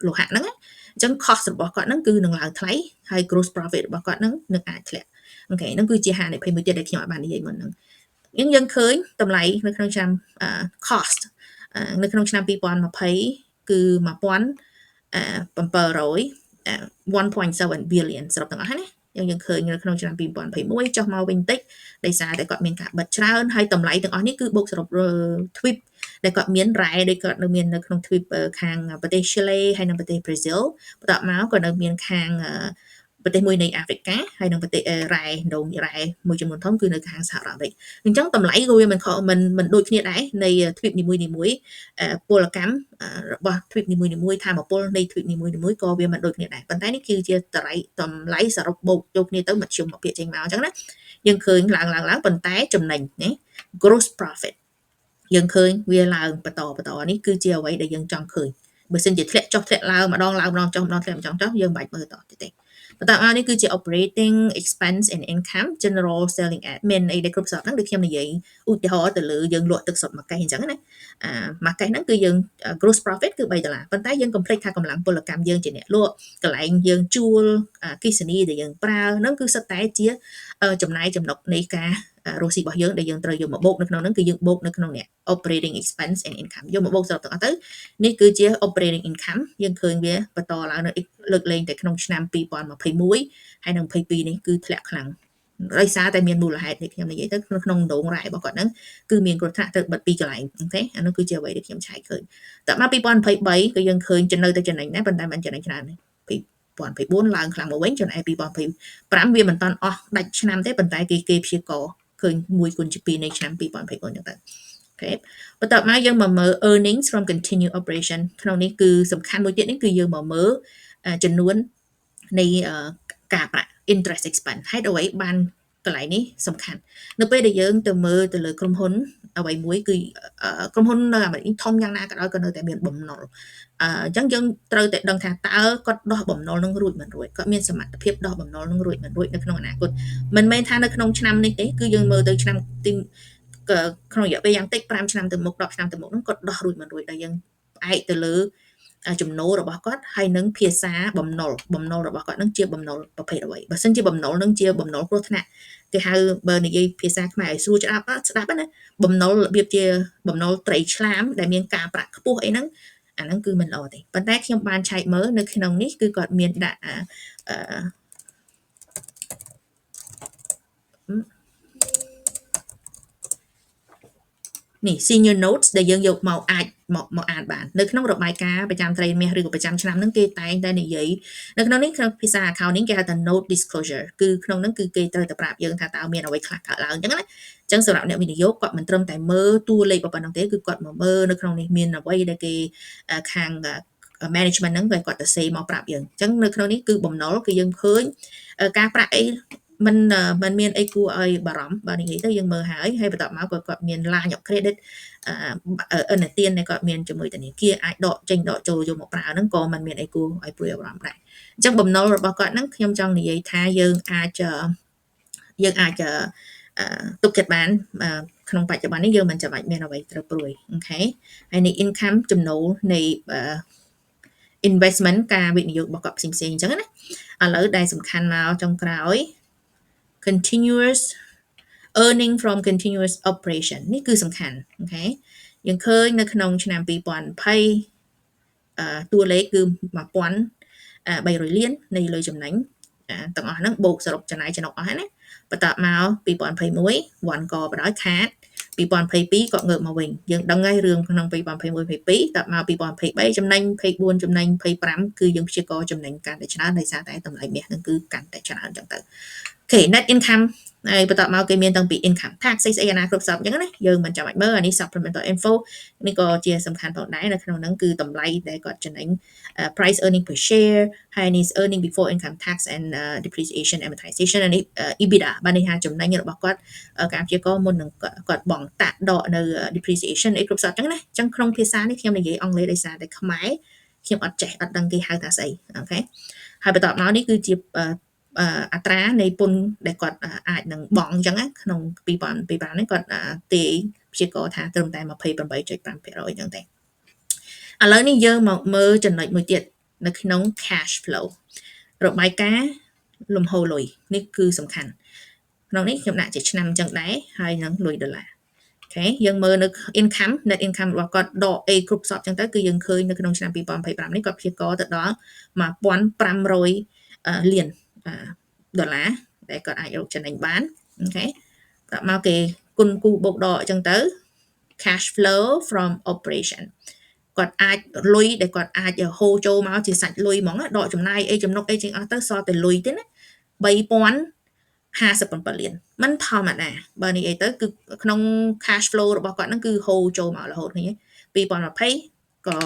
S1: លោហៈហ្នឹងអញ្ចឹង cost របស់គាត់ហ្នឹងគឺនឹងឡើងថ្លៃហើយ gross profit របស់គាត់ហ្នឹងនឹងអាចធ្លាក់ okay ហ្នឹងគឺជាហានិភ័យមួយទៀតដែលខ្ញុំអាចបាននិយាយមុនហ្នឹងយើងយើងឃើញតម្លៃនៅក្នុងឆ្នាំ cost នៅក្នុងឆ្នាំ2020គឺ1700 1.7 billion សរុបទាំងអស់ណាយើងយើងឃើញនៅក្នុងឆ្នាំ2021ចុះមកវិញតិចដោយសារតែគាត់មានការបិទច្រើនហើយតម្លៃទាំងអស់នេះគឺបូកសរុបទ្វីបដែលគាត់មានរ៉ែដូចគាត់នៅមាននៅក្នុងទ្វីបខាងប្រទេសឈីឡេហើយនិងប្រទេសប្រេស៊ីលបន្ទាប់មកក៏នៅមានខាងប្រ ប្រទេសមួយនៃអាហ្វ្រិកាហើយនិងប្រទេសរ៉ែដងរ៉ែមួយចំនួនធំគឺនៅខាងសហរដ្ឋអាមេរិកអញ្ចឹងតម្លៃក៏វាមិនខុសមិនមិនដូចគ្នាដែរនៃទ្វីបនីមួយៗពលកម្មរបស់ទ្វីបនីមួយៗធម្មពលនៃទ្វីបនីមួយៗក៏វាមិនដូចគ្នាដែរប៉ុន្តែនេះគឺជាតម្លៃសរុបបូកចូលគ្នាទៅមធ្យមភាគចេញមកអញ្ចឹងណាយើងឃើញឡើងឡើងឡើងប៉ុន្តែចំណេញណា gross profit យើងឃើញវាឡើងបន្តបន្តនេះគឺជាអ្វីដែលយើងចង់ឃើញបើសិនជាធ្លាក់ចុះធ្លាក់ឡើងម្ដងឡើងម្ដងចុះម្ដងធ្លាក់ម្ដងចុះយើងមិនបាច់មើលតទៀតទេបន្តមកនេះគឺជា operating expense and income, general, selling, admin អីដែលគ្រប់សព្វហ្នឹងដូចខ្ញុំនិយាយឧទាហរណ៍ទៅលើយើងលក់ទឹកសុទ្ធមួយកេះអញ្ចឹងណាអាមួយកេះហ្នឹងគឺយើង gross profit គឺ3ដុល្លារប៉ុន្តែយើងកុំភ្លេចថាកម្លាំងពលកម្មយើងជាអ្នកលក់កន្លែងយើងជួលអគ្គិសនីដែលយើងប្រើហ្នឹងគឺសុទ្ធតែជាចំណាយចំណុកនៃការរស់ស៊ីរបស់យើងដែលយើងត្រូវយកមកបូកនៅក្នុងហ្នឹងគឺយើងបូកនៅក្នុងនេះ operating expense and income យកមកបូកសរុបទាំងអស់ទៅនេះគឺជា operating income យើងឃើញវាបន្តឡើងនៅលើកលែងតែក្នុងឆ្នាំ2021ហើយនិង22នេះគឺធ្លាក់ខ្លាំងដោយសារតែមានមូលហេតុនេះខ្ញុំនិយាយទៅក្នុងដងរ៉ែរបស់គាត់ហ្នឹងគឺមានគ្រោះថ្នាក់ត្រូវបិទពីរកន្លែង okay អានោះគឺជាអ្វីដែលខ្ញុំឆែកឃើញតមក2023ក៏យើងឃើញចំណូលទៅចំណេញដែរប៉ុន្តែមិនចំណេញច្រើនទេ2024ឡើងខ្លាំងមកវិញចំណែក2025វាមិនតាន់អស់ដាច់ឆ្នាំទេប៉ុន្តែគេគេព្យាករឃើញ1គុណជា2នៃឆ្នាំ2024ចឹងទៅ okay បន្ទាប់មកយើងមកមើល earnings from continued operation ក្នុងនេះគឺសំខាន់មួយទៀតនេះគឺយើងមកមើលចំនួននៃការប្រាក់ interest expense ហេតុអ្វីបានកន្លែងនេះសំខាន់នៅពេលដែលយើងទៅមើលទៅលើក្រុមហ៊ុនអ្វីមួយគឺក្រុមហ៊ុននៅអាមេរិកធំយ៉ាងណាក៏ដោយក៏នៅតែមានបំណុលអញ្ចឹងយើងត្រូវតែដឹងថាតើគាត់ដោះបំណុលនឹងរួចមិនរួចគាត់មានសមត្ថភាពដោះបំណុលនឹងរួចមិនរួចនៅក្នុងអនាគតមិនមែនថានៅក្នុងឆ្នាំនេះទេគឺយើងមើលទៅឆ្នាំទីក្នុងរយៈពេលយ៉ាងតិច5ឆ្នាំទៅមុខ10ឆ្នាំទៅមុខហ្នឹងគាត់ដោះរួចមិនរួចដែលយើងផ្អែកទៅលើចំណូលរបស់គាត់ហើយនឹងភាសាបំណុលបំណុលរបស់គាត់នឹងជាបំណុលប្រភេទអ្វីបើសិនជាបំណុលនឹងជាបំណុលគ្រោះថ្នាក់គេហៅបើនិយាយភាសាខ្មែរឲ្យស្រួលស្ដាប់ស្ដាប់ណាបំណុលរបៀបជាបំណុលត្រីឆ្លាមដែលមានការប្រាក់ខ្ពស់អីហ្នឹងអាហ្នឹងគឺមិនល្អទេប៉ុន្តែខ្ញុំបានឆែកមើលនៅក្នុងនេះគឺគាត់មានដាក់អឺនេះ senior notes ដែលយើងយកមកអាចមកមកអានបាននៅក្នុងរបាយការណ៍ប្រចាំត្រីមាសឬក៏ប្រចាំឆ្នាំហ្នឹងគេតែងតែនិយាយនៅក្នុងនេះក្នុងភាសា accounting គេហៅថា note disclosure គឺក្នុងហ្នឹងគឺគេត្រូវតែប្រាប់យើងថាតើមានអ្វីខ្លះកើតឡើងអញ្ចឹងណាអញ្ចឹងសម្រាប់អ្នកវិនិយោគគាត់មិនត្រឹមតែមើលតួលេខប៉ុណ្ណឹងទេគឺគាត់មកមើលនៅក្នុងនេះមានអ្វីដែលគេខាង management ហ្នឹងគាត់ទៅសេមកប្រាប់យើងអញ្ចឹងនៅក្នុងនេះគឺបំណុលគឺយើងឃើញការប្រាក់អីមិនមិនមានអីគួរឲ្យបារម្ភបើនិយាយទៅយើងមើលហើយហើយបន្ទាប់មកក៏គាត់មាន line of credit ឥណទានដែលគាត់មានជាមួយធនាគារអាចដកចេញដកចូលយកមកប្រើហ្នឹងក៏មិនមានអីគួរឲ្យព្រួយបារម្ភដែរអញ្ចឹងបំណុលរបស់គាត់ហ្នឹងខ្ញុំចង់និយាយថាយើងអាចទុកចិត្តបានក្នុងបច្ចុប្បន្ននេះយើងមិនចាំបាច់មានអ្វីត្រូវព្រួយ okay ហើយនេះ income ចំណូលនៃ investment ការវិនិយោគរបស់គាត់ផ្សេងៗអញ្ចឹងណាឥឡូវដែលសំខាន់មកចុងក្រោយ continuous earning from continuous operation នេះគឺសំខាន់ okay យើងឃើញនៅក្នុងឆ្នាំ2020តួលេខគឺ1300លាននៃលុយចំណេញទាំងអស់ហ្នឹងបូកសរុបចំណាយចំណុកអស់ហើយណាបន្ទាប់មក2021វ៉ាន់កបដ ாய் ខាត2022ក៏ងើបមកវិញយើងដឹងហើយរឿងក្នុង2021 22តមក2023ចំណេញ24ចំណេញ25គឺយើងព្យាករចំណេញកាន់តែច្រើនដោយសារតែតម្លៃមាសនឹងគឺកាន់តែច្រើនអញ្ចឹងទៅ okay net income ហើយបន្ទាប់មកគេមានតាំងពី income tax ស្អីស្អីអាណាគ្រប់សពអញ្ចឹងណាយើងមិនចាំបាច់មើលអានេះ supplemental info នេះក៏ជាសំខាន់ផងដែរនៅក្នុងហ្នឹងគឺតម្លៃដែលគាត់ចំណេញ price earning per share ហើយនេះ earning before income tax and depreciation, amortization អានេះ EBITDA បានន័យថាចំណេញរបស់គាត់ការព្យាករមុននឹងគាត់បង់តាក់ដកនៅ depreciation អីគ្រប់សពអញ្ចឹងណាអញ្ចឹងក្នុងភាសានេះខ្ញុំនិយាយអង់គ្លេសដោយសារតែខ្មែរខ្ញុំអត់ចេះអត់ដឹងគេហៅថាស្អី okay ហើយបន្ទាប់មកនេះគឺជាអត្រានៃពន្ធដែលគាត់អាចនឹងបង់អញ្ចឹងណាក្នុង2025នេះគាត់ទាយព្យាករថាត្រឹមតែ28.5%អញ្ចឹងទេឥឡូវនេះយើងមកមើលចំណុចមួយទៀតនៅក្នុង cash flow របាយការណ៍លំហូរលុយនេះគឺសំខាន់ក្នុងនេះខ្ញុំដាក់ជាឆ្នាំអញ្ចឹងដែរហើយនឹងលុយដុល្លារ okay យើងមើលនៅ income net income របស់គាត់ដក A គ្រប់សពអញ្ចឹងទៅគឺយើងឃើញនៅក្នុងឆ្នាំ2025នេះគាត់ព្យាករទៅដល់1500លានដុល្លារដែលគាត់អាចរកចំណេញបាន okay តមកគេគុណគូបូកដកអញ្ចឹងទៅ cash flow from operation គាត់អាចលុយដែលគាត់អាចហូរចូលមកជាសាច់លុយហ្មងដកចំណាយអីចំណុកអីជាងអស់ទៅសល់តែលុយទេណា 3057លានមិនធម្មតាបើនិយាយទៅគឺក្នុង cash flow របស់គាត់ហ្នឹងគឺហូរចូលមករហូតឃើញទេ2020ក៏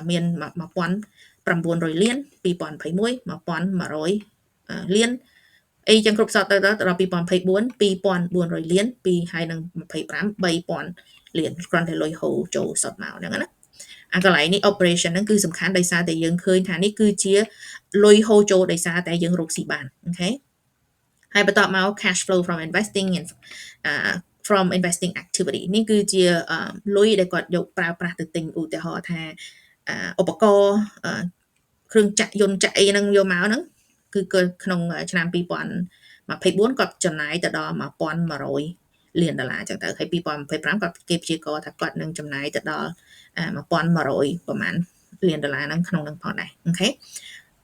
S1: មាន1900លាន2021 1100លានអីចឹងគ្រប់សតទៅដល់2024 2400លានពីហើយនឹង25 3000លានគ្រាន់តែលុយហូរចូលសុទ្ធមកហ្នឹងណាអាកន្លែងនេះ operation ហ្នឹងគឺសំខាន់ដោយសារតែយើងឃើញថានេះគឺជាលុយហូរចូលដោយសារតែយើងរកស៊ីបាន okay ហើយបន្ទាប់មក cash flow from investing and from investing activity នេះគឺជាលុយដែលគាត់យកប្រើប្រាស់ទៅទិញឧទាហរណ៍ថាឧបករណ៍គ្រឿងចាក់យន្តចាក់អីហ្នឹងយកមកហ្នឹងគឺក្នុងឆ្នាំ2024គាត់ចំណាយទៅដល់1100លានដុល្លារចឹងទៅហើយ2025គាត់គេព្យាករណ៍ថាគាត់នឹងចំណាយទៅដល់1100ប្រហែលលានដុល្លារហ្នឹងក្នុងនឹងផងដែរ okay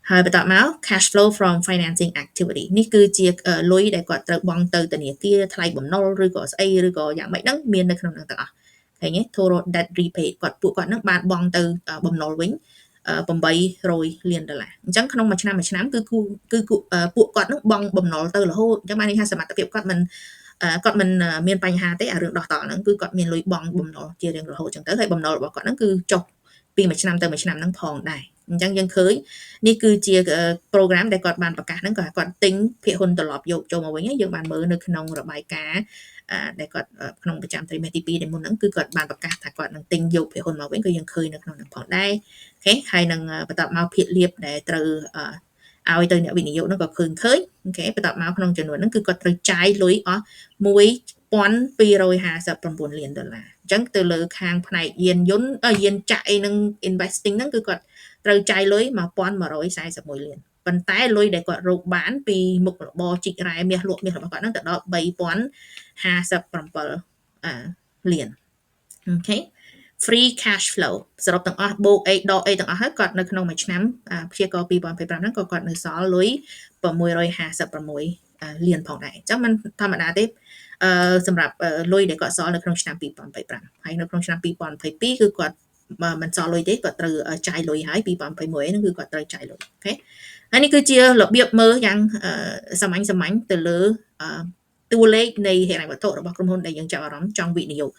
S1: ហើយបន្តមក cash flow from financing activity នេះគឺជាលុយដែលគាត់ត្រូវបង់ទៅធនាគារថ្លៃបំណុលឬក៏ស្អីឬក៏យ៉ាងម៉េចហ្នឹងមាននៅក្នុងហ្នឹងទាំងអស់ឃើញទេ total debt repaid គាត់ពួកគាត់ហ្នឹងបានបង់ទៅបំណុលវិញ800លានដុល្លារអញ្ចឹងក្នុងមួយឆ្នាំមួយឆ្នាំគឺគឺពួកគាត់នឹងបង់បំណុលទៅរហូតអញ្ចឹងបានន័យថាសមត្ថភាពគាត់មិនគាត់មិនមានបញ្ហាទេអារឿងដោះតហ្នឹងគឺគាត់មានលុយបង់បំណុលជារៀងរហូតអញ្ចឹងទៅហើយបំណុលរបស់គាត់ហ្នឹងគឺចុះពីមួយឆ្នាំទៅមួយឆ្នាំហ្នឹងផងដែរអញ្ចឹងយើងឃើញនេះគឺជា program ដែលគាត់បានប្រកាសហ្នឹងក៏គាត់ទិញភាគហ៊ុនត្រឡប់យកចូលមកវិញយើងបានមើលនៅក្នុងរបាយការណ៍ដែលគាត់ក្នុងប្រចាំត្រីមាសទី2ដែលមុនហ្នឹងគឺគាត់បានប្រកាសថាគាត់នឹងទិញយកភាគហ៊ុនមកវិញក៏យើងឃើញនៅក្នុងហ្នឹងផងដែរ okay ហើយនឹងបន្ទាប់មកភាគលាភដែលត្រូវឲ្យទៅអ្នកវិនិយោគហ្នឹងក៏ឃើញឃើញ okay បន្ទាប់មកក្នុងចំនួនហ្នឹងគឺគាត់ត្រូវចាយលុយអស់1259លានដុល្លារអញ្ចឹងទៅលើខាងផ្នែកយានយន្តយានចាក់អីនឹង investing ហ្នឹងគឺគាត់ត្រូវចាយលុយ1141លានប៉ុន្តែលុយដែលគាត់រកបានពីមុខរបរជីករ៉ែមាសលក់មាសរបស់គាត់ហ្នឹងទៅដល់3057លាន okay free cash flow សរុបទាំងអស់បូកអីដកអីទាំងអស់ហើយគាត់នៅក្នុងមួយឆ្នាំព្យាករ2025ហ្នឹងក៏គាត់នៅសល់លុយ656លានផងដែរអញ្ចឹងមិនធម្មតាទេអឺសម្រាប់លុយដែលគាត់សល់នៅក្នុងឆ្នាំ2025ហើយនៅក្នុងឆ្នាំ2022គឺគាត់មិនសល់លុយទេគាត់ត្រូវចាយលុយហើយ2021ហ្នឹងគឺគាត់ត្រូវចាយលុយ okay ហើយនេះគឺជារបៀបមើលយ៉ាងសាមញ្ញសាមញ្ញទៅលើតួលេខនៃហិរញ្ញវត្ថុរបស់ក្រុមហ៊ុនដែលយើងចាប់អារម្មណ៍ចង់វិនិយោគ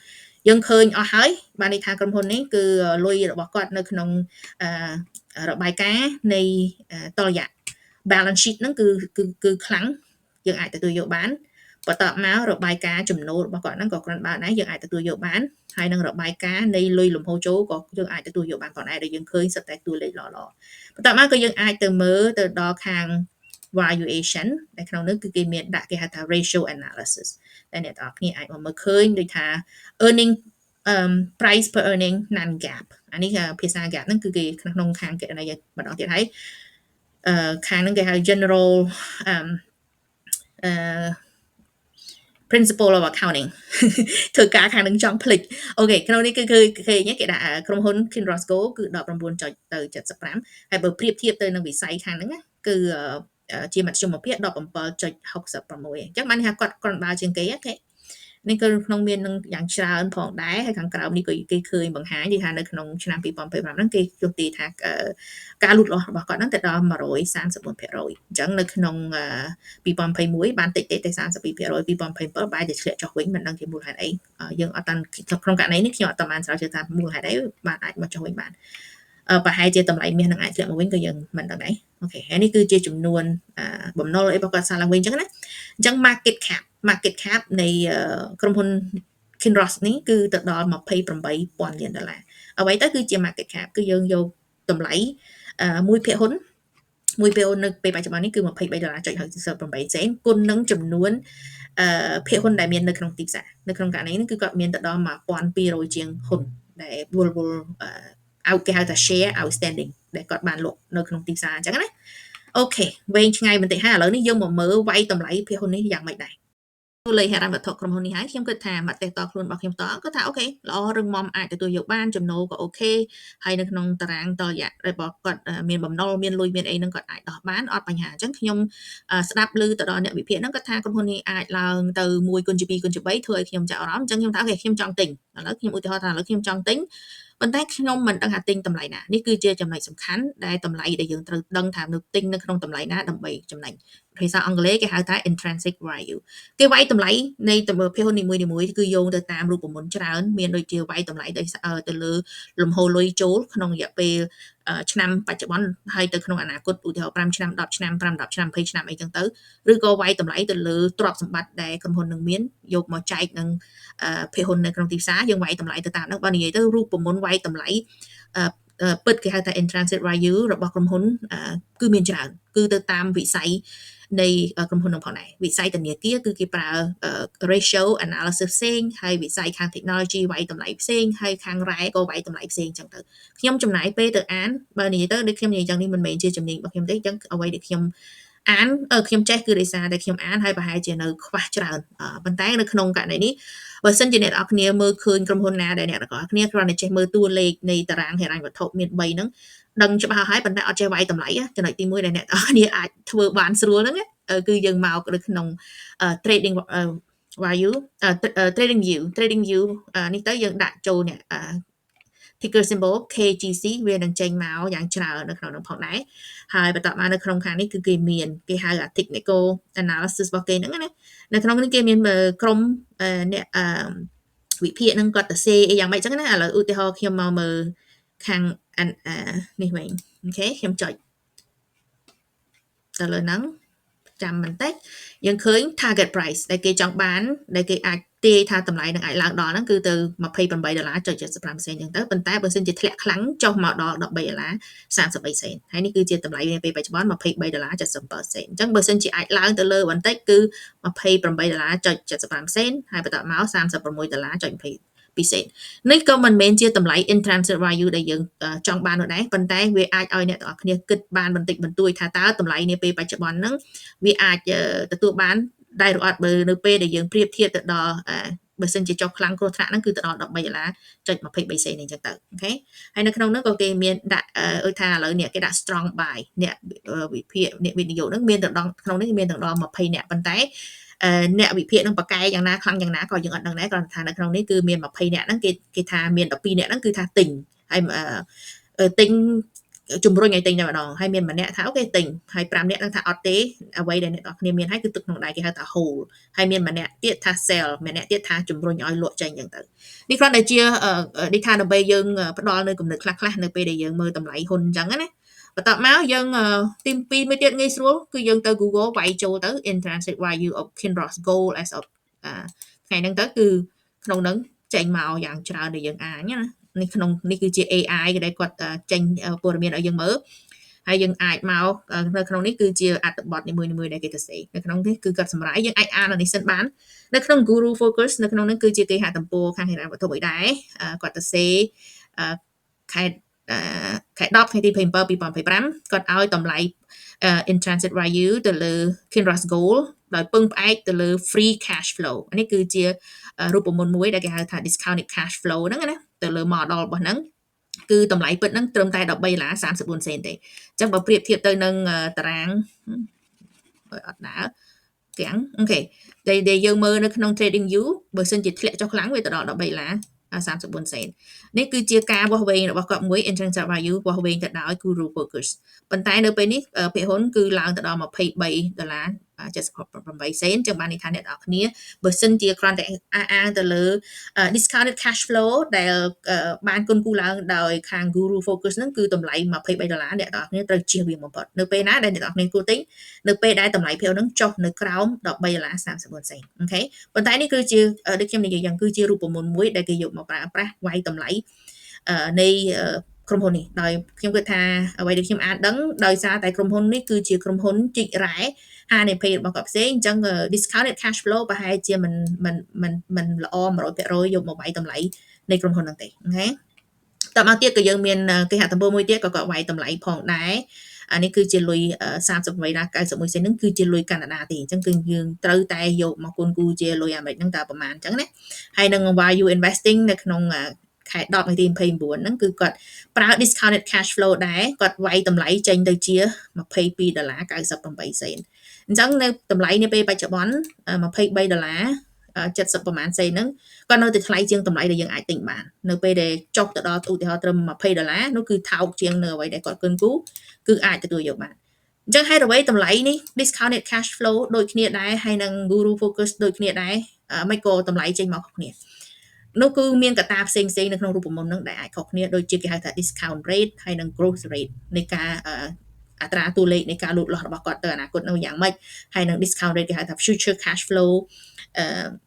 S1: យើងឃើញអស់ហើយបានន័យថាក្រុមហ៊ុននេះគឺលុយរបស់គាត់នៅក្នុងរបាយការណ៍នៃតលយៈ balance sheet ហ្នឹងគឺគឺគឺខ្លាំងយើងអាចទទួលយកបានបន្ទាប់មករបាយការណ៍ចំណូលរបស់គាត់ហ្នឹងក៏គ្រាន់បើដែរយើងអាចទទួលយកបានហើយនឹងរបាយការណ៍នៃលុយលំហូរចូលក៏យើងអាចទទួលយកបានផងដែរដែលយើងឃើញសុទ្ធតែតួលេខល្អៗបន្ទាប់មកក៏យើងអាចទៅមើលទៅដល់ខាង valuation ដែលក្នុងនោះគឺគេមានដាក់គេហៅថា ratio analysis ដែលអ្នកទាំងអស់គ្នាអាចមកមើលឃើញដូចថា earning price per earning non GAAP អានេះភាសា GAAP ហ្នឹងគឺគេក្នុងខាងគណនេយ្យម្ដងទៀតហើយអឺខាងហ្នឹងគេហៅ general អឺ principle of accounting ធ្វើការខាងនឹងចង់ភ្លេច okay ក្នុងនេះគឺគឺគេគេដាក់ក្រុមហ៊ុន Kinross Gold គឺ19ចុចទៅ75ហើយបើប្រៀបធៀបទៅនឹងវិស័យខាងហ្នឹងគឺជាមធ្យមភាព17.66អញ្ចឹងបានថាគាត់គ្រាន់បើជាងគេ okay នេះគឺក្នុងមាននឹងយ៉ាងច្រើនផងដែរហើយខាងក្រោមនេះក៏គេឃើញបង្ហាញថានៅក្នុងឆ្នាំ2025ហ្នឹងគេជុំទីថាការលូតលាស់របស់គាត់ហ្នឹងទៅដល់134%អញ្ចឹងនៅក្នុង2021បានតិចទេតែ32% 2027បែរជាធ្លាក់ចុះវិញមិនដឹងជាមូលហេតុអីយើងអត់តាន់ក្នុងករណីនេះខ្ញុំអត់តាន់បានស្រាវជ្រាវថាមូលហេតុអីបានអាចមកចុះវិញបានប្រហែលជាតម្លៃមាសនឹងអាចធ្លាក់មកវិញក៏យើងមិនដឹងដែរ okay ហើយនេះគឺជាចំនួនបំណុលអីរបស់គាត់សាឡើងវិញអញ្ចឹងណាអញ្ចឹង market cap នៃក្រុមហ៊ុន Kinross នេះគឺទៅដល់28,000លានដុល្លារអ្វីទៅគឺជា market cap គឺយើងយកតម្លៃមួយភាគហ៊ុនមួយភាគហ៊ុននៅពេលបច្ចុប្បន្ននេះគឺ23ដុល្លារចុច68សេនគុណនឹងចំនួនអឺភាគហ៊ុនដែលមាននៅក្នុងទីផ្សារនៅក្នុងករណីនេះគឺគាត់មានទៅដល់1200ជាងហ៊ុនដែលវល់វល់អោគេហៅថា share outstanding ដែលគាត់បានលក់នៅក្នុងទីផ្សារអញ្ចឹងណា okay វែងឆ្ងាយបន្តិចហើយឥឡូវនេះយើងមកមើលវាយតម្លៃភាគហ៊ុននេះយ៉ាងម៉េចដែរតួលេខហិរញ្ញវត្ថុក្រុមហ៊ុននេះហើយខ្ញុំគិតថាមតិតខ្លួនរបស់ខ្ញុំតគាត់ថា okay ល្អរឹងមាំអាចទទួលយកបានចំណូលក៏ okay ហើយនៅក្នុងតារាងតរយៈរបស់គាត់មានបំណុលមានលុយមានអីហ្នឹងគាត់អាចដោះបានអត់បញ្ហាអញ្ចឹងខ្ញុំស្ដាប់ឮទៅដល់អ្នកវិភាគហ្នឹងគាត់ថាក្រុមហ៊ុននេះអាចឡើងទៅ1គុណជា2គុណជា3ធ្វើឲ្យខ្ញុំចាប់អារម្មណ៍អញ្ចឹងខ្ញុំថា okay ខ្ញុំចង់ទិញឥឡូវខ្ញុំឧទាហរណ៍ថាឥឡូវខ្ញុំចង់ទិញប៉ុន្តែខ្ញុំមិនដឹងថាទិញតម្លៃណានេះគឺជាចំណុចសំខាន់ដែលតម្លៃដែលយើងត្រូវដឹងថានៅទិញនៅក្នុងតម្លៃណាដើម្បីចំណេញ ភាសាអង់គ្លេសគេហៅថា intrinsic value។ គេវាយតម្លៃនៃភាគហ៊ុននីមួយៗគឺយោងទៅតាមរូបមន្តច្រើនមានដូចជាវាយតម្លៃទៅលើលំហូរលុយចូលក្នុងរយៈពេលឆ្នាំបច្ចុប្បន្នហើយទៅក្នុងអនាគតឧទាហរណ៍5ឆ្នាំ10ឆ្នាំ5 10ឆ្នាំ20ឆ្នាំអីចឹងទៅឬក៏វាយតម្លៃទៅលើទ្រព្យសម្បត្តិដែលក្រុមហ៊ុននឹងមានយកមកចែកនឹងភាគហ៊ុននៅក្នុងទីផ្សារយើងវាយតម្លៃទៅតាមហ្នឹងបើនិយាយទៅរូបមន្តវាយតម្លៃពិតគេហៅថា intrinsic value របស់ក្រុមហ៊ុនគឺមានច្រើនគឺទៅតាមវិស័យនៃក្រុមហ៊ុននឹងផងដែរវិស័យធនាគារគឺគេប្រើ ratio analysis ផ្សេងហើយវិស័យខាង technology វាយតម្លៃផ្សេងហើយខាងរ៉ែក៏វាយតម្លៃផ្សេងចឹងទៅខ្ញុំចំណាយពេលទៅអានបើនិយាយទៅដូចខ្ញុំនិយាយចឹងនេះមិនមែនជាជំនាញរបស់ខ្ញុំទេអញ្ចឹងអ្វីដែលខ្ញុំអានខ្ញុំចេះគឺដោយសារតែខ្ញុំអានហើយប្រហែលជានៅខ្វះច្រើនប៉ុន្តែនៅក្នុងករណីនេះបើសិនជាអ្នកនរគ្នាមើលឃើញក្រុមហ៊ុនណាដែលអ្នកនរគ្នាគ្រាន់តែចេះមើលតួលេខនៃតារាងហិរញ្ញវត្ថុមាន3ហ្នឹងដឹងច្បាស់ហើយប៉ុន្តែអត់ចេះវាយតម្លៃចំណុចទី1ដែលអ្នកនរគ្នាអាចធ្វើបានស្រួលហ្នឹងគឺយើងមកនៅក្នុង trading value trading view នេះទៅយើងដាក់ចូលនេះ ticker symbol KGC វានឹងចេញមកយ៉ាងច្រើននៅក្នុងនោះផងដែរហើយបន្ទាប់មកនៅក្នុងខាងនេះគឺគេមានគេហៅ technical analysis របស់គេហ្នឹងណានៅក្នុងនេះគេមានក្រុមអ្នកវិភាគហ្នឹងគាត់ទៅសេអីយ៉ាងម៉េចចឹងណាឥឡូវឧទាហរណ៍ខ្ញុំមកមើលខាងនេះវិញ OK ខ្ញុំចុចទៅលើហ្នឹងចាំបន្តិចយើងឃើញ target price ដែលគេចង់បានដែលគេអាចទាយថាតម្លៃនឹងអាចឡើងដល់ហ្នឹងគឺទៅ28ដុល្លារចុច75សេនអញ្ចឹងទៅប៉ុន្តែបើសិនជាធ្លាក់ខ្លាំងចុះមកដល់13ដុល្លារ33សេនហើយនេះគឺជាតម្លៃនាពេលបច្ចុប្បន្ន23ដុល្លារ77សេនអញ្ចឹងបើសិនជាអាចឡើងទៅលើបន្តិចគឺ28ដុល្លារចុច75សេនហើយបន្ទាប់មក36ដុល្លារចុច20ពិសេសនេះក៏មិនមែនជាតម្លៃ intrinsic value ដែលយើងចង់បាននោះដែរប៉ុន្តែវាអាចឲ្យអ្នកទាំងអស់គ្នាគិតបានបន្តិចបន្តួចថាតើតម្លៃនាពេលបច្ចុប្បន្នហ្នឹងវាអាចទទួលបានដែរឬអត់បើនៅពេលដែលយើងប្រៀបធៀបទៅដល់បើសិនជាចុះខ្លាំងគ្រោះថ្នាក់ហ្នឹងគឺទៅដល់13ដុល្លារចុច23សេនអញ្ចឹងទៅOK ហើយនៅក្នុងនោះក៏គេមានដាក់អឺថាឥឡូវនេះគេដាក់ strong buy អ្នកវិភាគអ្នកវិនិយោគហ្នឹងមានទៅដល់ក្នុងនេះមានទៅដល់20អ្នកប៉ុន្តែអ្នកវិភាគនឹងបកកែយ៉ាងណាខ្លាំងយ៉ាងណាក៏យើងអត់ដឹងដែរគ្រាន់តែថានៅក្នុងនេះគឺមាន20អ្នកហ្នឹងគេគេថាមាន12អ្នកហ្នឹងគឺថាទិញហើយទិញជំរុញឲ្យទិញតែម្ដងហើយមានម្នាក់ថាOK ទិញហើយ5នាក់នឹងថាអត់ទេអ្វីដែលអ្នកនរគ្នាមានហើយគឺទុកក្នុងដៃគេហៅថា hold ហើយមានម្នាក់ទៀតថា sell ម្នាក់ទៀតថាជំរុញឲ្យលក់ចេញអញ្ចឹងទៅនេះគ្រាន់តែជានេះថាដើម្បីយើងផ្ដល់នៅគំនិតខ្លះៗនៅពេលដែលយើងមើលតម្លៃហ៊ុនអញ្ចឹងណាបន្ទាប់មកយើងទី2មួយទៀតងាយស្រួលគឺយើងទៅ Google វាយចូលទៅ intrinsic value of Kinross Gold as of ថ្ងៃហ្នឹងទៅគឺក្នុងហ្នឹងចេញមកយ៉ាងច្រើនដែលយើងអានណានេះក្នុងនេះគឺជា AI ដែលគាត់ចេញព័ត៌មានឲ្យយើងមើលហើយយើងអាចមកនៅក្នុងនេះគឺជាអត្ថបទនីមួយៗដែលគេទៅសេនៅក្នុងនេះគឺគាត់សម្រាយយើងអាចអានអានេះសិនបាននៅក្នុង Guru Focus នៅក្នុងនេះគឺជាគេហទំព័រខាងហិរញ្ញវត្ថុមួយដែរគាត់ទៅសេខែខែ10ថ្ងៃទី27 2025គាត់ឲ្យតម្លៃ intrinsic value ទៅលើ Kinross Gold ដោយពឹងផ្អែកទៅលើ free cash flow នេះគឺជារូបមន្តមួយដែលគេហៅថា discounted cash flow ហ្នឹងណាទៅលើ model របស់ហ្នឹងគឺតម្លៃពិតហ្នឹងត្រឹមតែ13ដុល្លារ34សេនទេអញ្ចឹងបើប្រៀបធៀបទៅនឹងតារាងអត់ដើរទាំង OK ដែលយើងមើលនៅក្នុង trading view បើសិនជាធ្លាក់ចុះខ្លាំងវាទៅដល់13ដុល្លារ34សេននេះគឺជាការវាស់វែងរបស់គាត់មួយ intrinsic value វាស់វែងទៅដោយ Guru Focus ប៉ុន្តែនៅពេលនេះភាគហ៊ុនគឺឡើងទៅដល់23ដុល្លារ 78សេនចឹងបានន័យថាអ្នកនរគ្នាបើសិនជាគ្រាន់តែអះអាងទៅលើ discounted cash flow ដែលបានគុណគូឡើងដោយខាង Guru Focus ហ្នឹងគឺតម្លៃ23ដុល្លារអ្នកនរគ្នាត្រូវជៀសវាងបំផុតនៅពេលណាដែលអ្នកនរគ្នាគួរទិញនៅពេលដែលតម្លៃភាគហ្នឹងចុះនៅក្រោម13ដុល្លារ34សេន OK ប៉ុន្តែនេះគឺជាដូចខ្ញុំនិយាយយ៉ាងគឺជារូបមន្តមួយដែលគេយកមកប្រើប្រាស់វាយតម្លៃនៃក្រុមហ៊ុននេះដោយខ្ញុំគិតថាអ្វីដែលខ្ញុំអាចដឹងដោយសារតែក្រុមហ៊ុននេះគឺជាក្រុមហ៊ុនជីករ៉ែហានិភ័យរបស់គាត់ផ្សេងអញ្ចឹង discounted cash flow ប្រហែលជាមិនមិនមិនមិនល្អ100%យកមកវាយតម្លៃនៃក្រុមហ៊ុនហ្នឹងទេOK តមកទៀតក៏យើងមានគេហទំព័រមួយទៀតក៏គាត់វាយតម្លៃផងដែរអានេះគឺជាលុយ38ដុល្លារ91សេនហ្នឹងគឺជាលុយកាណាដាទេអញ្ចឹងគឺយើងត្រូវតែយកមកគុណគូជាលុយអាមេរិកហ្នឹងតើប្រហែលអញ្ចឹងណាហើយនឹង value investing នៅក្នុងខែ10ថ្ងៃទី29ហ្នឹងគឺគាត់ប្រើ discounted cash flow ដែរគាត់វាយតម្លៃចេញទៅជា22ដុល្លារ98សេនអញ្ចឹងនៅតម្លៃនាពេលបច្ចុប្បន្ន23ដុល្លារ70ប្រហែលសេនហ្នឹងក៏នៅតែថ្លៃជាងតម្លៃដែលយើងអាចទិញបាននៅពេលដែលចុះទៅដល់ឧទាហរណ៍ត្រឹម20ដុល្លារនោះគឺថោកជាងនៅអ្វីដែលគាត់គិនគូគឺអាចទទួលយកបាន អញ្ចឹងហេតុអ្វីតម្លៃនេះ discounted cash flow ដូចគ្នាដែរហើយនឹង guru focus ដូចគ្នាដែរមិនក៏តម្លៃចេញមកខុសគ្នានោះគឺមានកត្តាផ្សេងផ្សេងនៅក្នុងរូបមន្តនឹងដែលអាចខុសគ្នាដូចជាគេហៅថា discount rate ហើយនិង growth rate នៃការអត្រាតួលេខនៃការលូតលាស់របស់គាត់ទៅអនាគតនោះយ៉ាងម៉េចហើយនឹង discount rate គេហៅថា future cash flow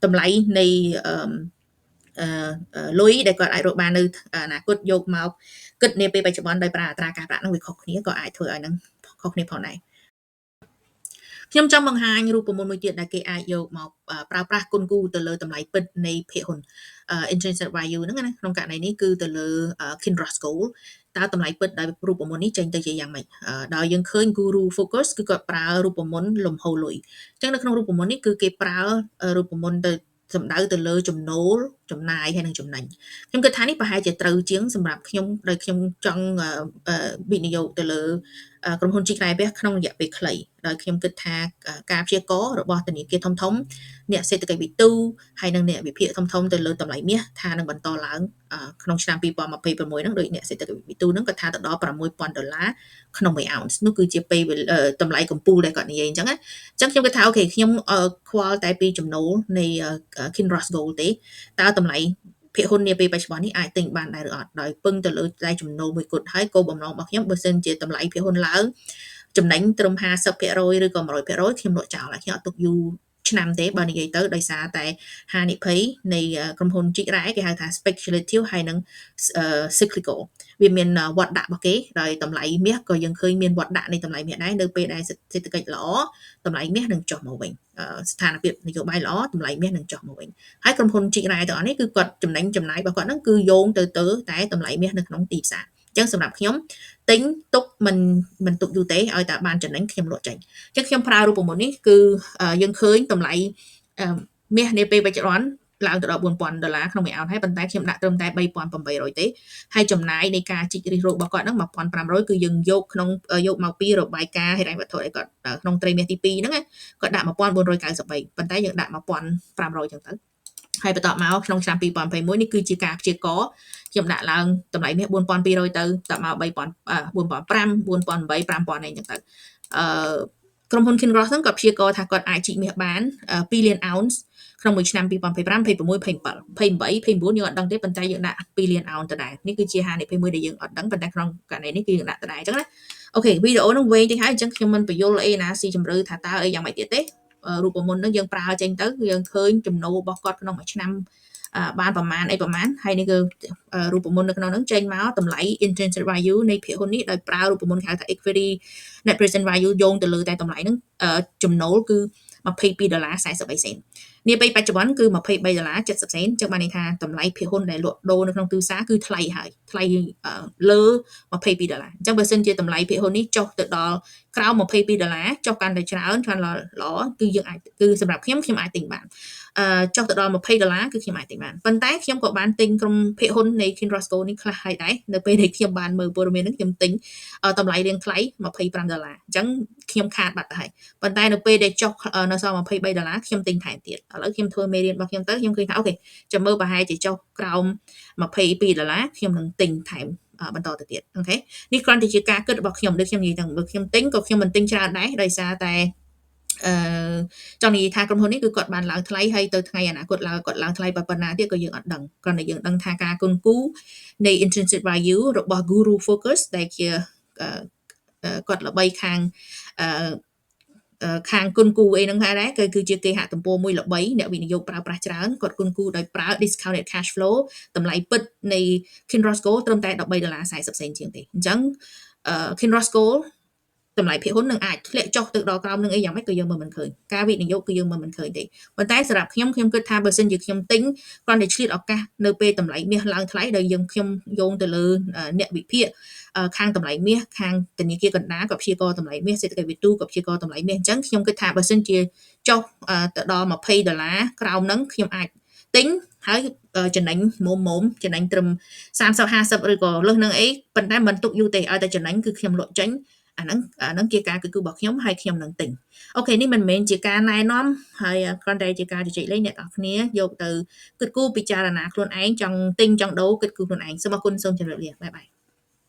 S1: តម្លៃនៃលុយដែលគាត់អាចរកបាននៅអនាគតយកមកគិតនាពេលបច្ចុប្បន្នដោយប្រើអត្រាការប្រាក់នោះវាខុសគ្នាក៏អាចធ្វើឲ្យនឹងខុសគ្នាផងដែរខ្ញុំចង់បង្ហាញរូបមន្តមួយទៀតដែលគេអាចយកមកប្រើប្រាស់គុណគូទៅលើតម្លៃពិតនៃភាគហ៊ុន intrinsic value ហ្នឹងណាក្នុងករណីនេះគឺទៅលើ Kinross Gold តើតម្លៃពិតដោយរូបមន្តនេះចេញទៅជាយ៉ាងម៉េចដោយយើងឃើញ Guru Focus គឺគាត់ប្រើរូបមន្តលំហូរលុយអញ្ចឹងនៅក្នុងរូបមន្តនេះគឺគេប្រើរូបមន្តទៅសំដៅទៅលើចំណូលចំណាយហើយនិងចំណេញខ្ញុំគិតថានេះប្រហែលជាត្រូវជាងសម្រាប់ខ្ញុំដោយខ្ញុំចង់វិនិយោគទៅលើក្រុមហ៊ុនជីករ៉ែមាសក្នុងរយៈពេលខ្លីដោយខ្ញុំគិតថាការព្យាករណ៍របស់ធនាគារធំៗអ្នកសេដ្ឋកិច្ចវិទូហើយនិងអ្នកវិភាគធំៗទៅលើតម្លៃមាសថានឹងបន្តឡើងក្នុងឆ្នាំ2026ហ្នឹងដោយអ្នកសេដ្ឋកិច្ចវិទូហ្នឹងក៏ថាទៅដល់6000ដុល្លារក្នុងមួយអោននោះគឺជាពេលតម្លៃកំពូលដែលគាត់និយាយអញ្ចឹងណាអញ្ចឹងខ្ញុំគិតថាOK ខ្ញុំខ្វល់តែពីចំណូលនៃ Kinross Gold ទេតើតម្លៃភាគហ៊ុននាពេលបច្ចុប្បន្ននេះអាចទិញបានដែរឬអត់ដោយពឹងទៅលើតែចំណូលមួយគត់ហើយគោលបំណងរបស់ខ្ញុំបើសិនជាតម្លៃភាគហ៊ុនឡើងចំណេញត្រឹម50%ឬក៏100%ខ្ញុំលក់ចោលហើយខ្ញុំអត់ទុកយូរឆ្នាំទេបើនិយាយទៅដោយសារតែហានិភ័យនៃក្រុមហ៊ុនជីករ៉ែគេហៅថា speculative ហើយនិង cyclical វាមានវដ្តដាក់របស់គេដោយតម្លៃមាសក៏យើងឃើញមានវដ្តដាក់នៃតម្លៃមាសដែរនៅពេលដែលសេដ្ឋកិច្ចល្អតម្លៃមាសនឹងចុះមកវិញស្ថានភាពនយោបាយល្អតម្លៃមាសនឹងចុះមកវិញហើយក្រុមហ៊ុនជីករ៉ែទាំងអស់នេះគឺគាត់ចំណេញចំណាយរបស់គាត់ហ្នឹងគឺយោងទៅទៅតែតម្លៃមាសនៅក្នុងទីផ្សារអញ្ចឹងសម្រាប់ខ្ញុំទិញទុកមិនមិនទុកយូរទេឲ្យតែបានចំណេញខ្ញុំលក់ចេញអញ្ចឹងខ្ញុំប្រើរូបមន្តនេះគឺយើងឃើញតម្លៃមាសនាពេលបច្ចុប្បន្នឡើងទៅដល់4000ដុល្លារក្នុងមួយអោនហើយប៉ុន្តែខ្ញុំដាក់ត្រឹមតែ3800ទេហើយចំណាយនៃការជីករិះរោបរបស់គាត់ហ្នឹង1500គឺយើងយកក្នុងយកមកពីរបាយការណ៍ហិរញ្ញវត្ថុឲ្យគាត់ក្នុងត្រីមាសទី2ហ្នឹងគាត់ដាក់1493ប៉ុន្តែយើងដាក់1500ចឹងទៅហើយបន្ទាប់មកក្នុងឆ្នាំ2021នេះគឺជាការព្យាករណ៍ខ្ញុំដាក់ឡើងតម្លៃមាស4200ទៅតមក3000 4005 4008 5000អីចឹងទៅអឺក្រុមហ៊ុន Kinross ហ្នឹងក៏ព្យាករណ៍ថាគាត់អាចជីកមាសបាន2លាន ounce ក្នុងមួយឆ្នាំ2025 26 27 28 29យើងអត់ដឹងទេប៉ុន្តែយើងដាក់2លានអោនដដែលនេះគឺជាហានិភ័យមួយដែលយើងអត់ដឹងប៉ុន្តែក្នុងករណីនេះគឺយើងដាក់ដដែលអញ្ចឹងណាOK វីដេអូហ្នឹងវែងតិចហើយអញ្ចឹងខ្ញុំមិនបញ្យល់អីណាស៊ីជម្រៅថាតើអីយ៉ាងម៉េចទៀតទេរូបមន្តហ្នឹងយើងប្រើចេញទៅយើងឃើញចំណូលរបស់គាត់ក្នុងមួយឆ្នាំបានប្រមាណអីប្រមាណហើយនេះគឺរូបមន្តនៅក្នុងហ្នឹងចេញមកតម្លៃ intrinsic value នៃភាគហ៊ុននេះដោយប្រើរូបមន្តគេហៅថា equity net present value យោងទៅលើតែតម្លៃហ្នឹងចំណូលគឺ22ដុល្លារ43សេននាពេលបច្ចុប្បន្នគឺ23ដុល្លារ70សេនចឹងបានន័យថាតម្លៃភាគហ៊ុនដែលលក់ដូរនៅក្នុងទីផ្សារគឺថ្លៃហើយថ្លៃលើ22ដុល្លារអញ្ចឹងបើសិនជាតម្លៃភាគហ៊ុននេះចុះទៅដល់ក្រោម22ដុល្លារចុះកាន់តែច្រើនកាន់ល្អគឺយើងអាចគឺសម្រាប់ខ្ញុំខ្ញុំអាចទិញបានអឺចុះទៅដល់20ដុល្លារគឺខ្ញុំអាចទិញបានប៉ុន្តែខ្ញុំក៏បានទិញក្រុមភាគហ៊ុននៃ Kinross Gold នេះខ្លះហើយដែរនៅពេលដែលខ្ញុំបានមើលព័ត៌មានហ្នឹងខ្ញុំទិញតម្លៃរៀងថ្លៃ25ដុល្លារអញ្ចឹងខ្ញុំខាតបាត់ទៅហើយប៉ុន្តែនៅពេលដែលចុះនៅសល់23ដុល្លារខ្ញុំទិញថែមទៀតឥឡូវខ្ញុំធ្វើមេរៀនរបស់ខ្ញុំទៅខ្ញុំឃើញថាOK ចាំមើលប្រហែលជាចុះក្រោម22ដុល្លារខ្ញុំនឹងទិញថែមបន្តទៅទៀត OK នេះគ្រាន់តែជាការគិតរបស់ខ្ញុំដូចខ្ញុំនិយាយទាំងបើខ្ញុំទិញក៏ខ្ញុំមិនទិញច្រើនដែរដោយសារតែអឺចង់និយាយថាក្រុមហ៊ុននេះគឺគាត់បានឡើងថ្លៃហើយទៅថ្ងៃអនាគតឡើងគាត់ឡើងថ្លៃប៉ុណ្ណាទៀតក៏យើងអត់ដឹងគ្រាន់តែយើងដឹងថាការគុណគូនៃ intrinsic value របស់ Guru Focus ដែលជាគាត់ល្បីខាងអឺខាងគុណគូអីហ្នឹងដែរគឺគឺជាគេហទំព័រមួយល្បីអ្នកវិនិយោគប្រើប្រាស់ច្រើនគាត់គុណគូដោយប្រើ discounted cash flow តម្លៃពិតនៃ Kinross Gold ត្រឹមតែ13ដុល្លារ40សេនជាងទេអញ្ចឹង Kinross Gold តម្លៃភាគហ៊ុននឹងអាចធ្លាក់ចុះទៅដល់ក្រោមនឹងអីយ៉ាងម៉េចក៏យើងមើលមិនឃើញការវិនិយោគគឺយើងមើលមិនឃើញទេប៉ុន្តែសម្រាប់ខ្ញុំខ្ញុំគិតថាបើសិនជាខ្ញុំទិញគ្រាន់តែឆ្លៀតឱកាសនៅពេលតម្លៃមាសឡើងថ្លៃដោយយើងខ្ញុំយោងទៅលើអ្នកវិភាគខាងតម្លៃមាសខាងធនាគារកណ្ដាលក៏ព្យាករតម្លៃមាសសេដ្ឋកិច្ចវិទូក៏ព្យាករតម្លៃមាសអញ្ចឹងខ្ញុំគិតថាបើសិនជាចុះទៅដល់20ដុល្លារក្រោមហ្នឹងខ្ញុំអាចទិញហើយចំណេញមុំមុំចំណេញត្រឹម30 50ឬក៏លើសនឹងអីប៉ុន្តែមិនទុកយូរទេឲ្យតែចំណេញគឺខ្ញុំលក់ចេញអាហ្នឹងអាហ្នឹងជាការគឺគូរបស់ខ្ញុំហើយខ្ញុំនឹងទិញ OK នេះមិនមែនជាការណែនាំហើយគ្រាន់តែជាការជជែកលេងអ្នកនរគ្នាយកទៅគិតគូរពិចារណាខ្លួនឯងចង់ទិញចង់ដូរគិតគូរខ្លួនឯងសូមអរគុណសូមជម្រាបលា bye bye.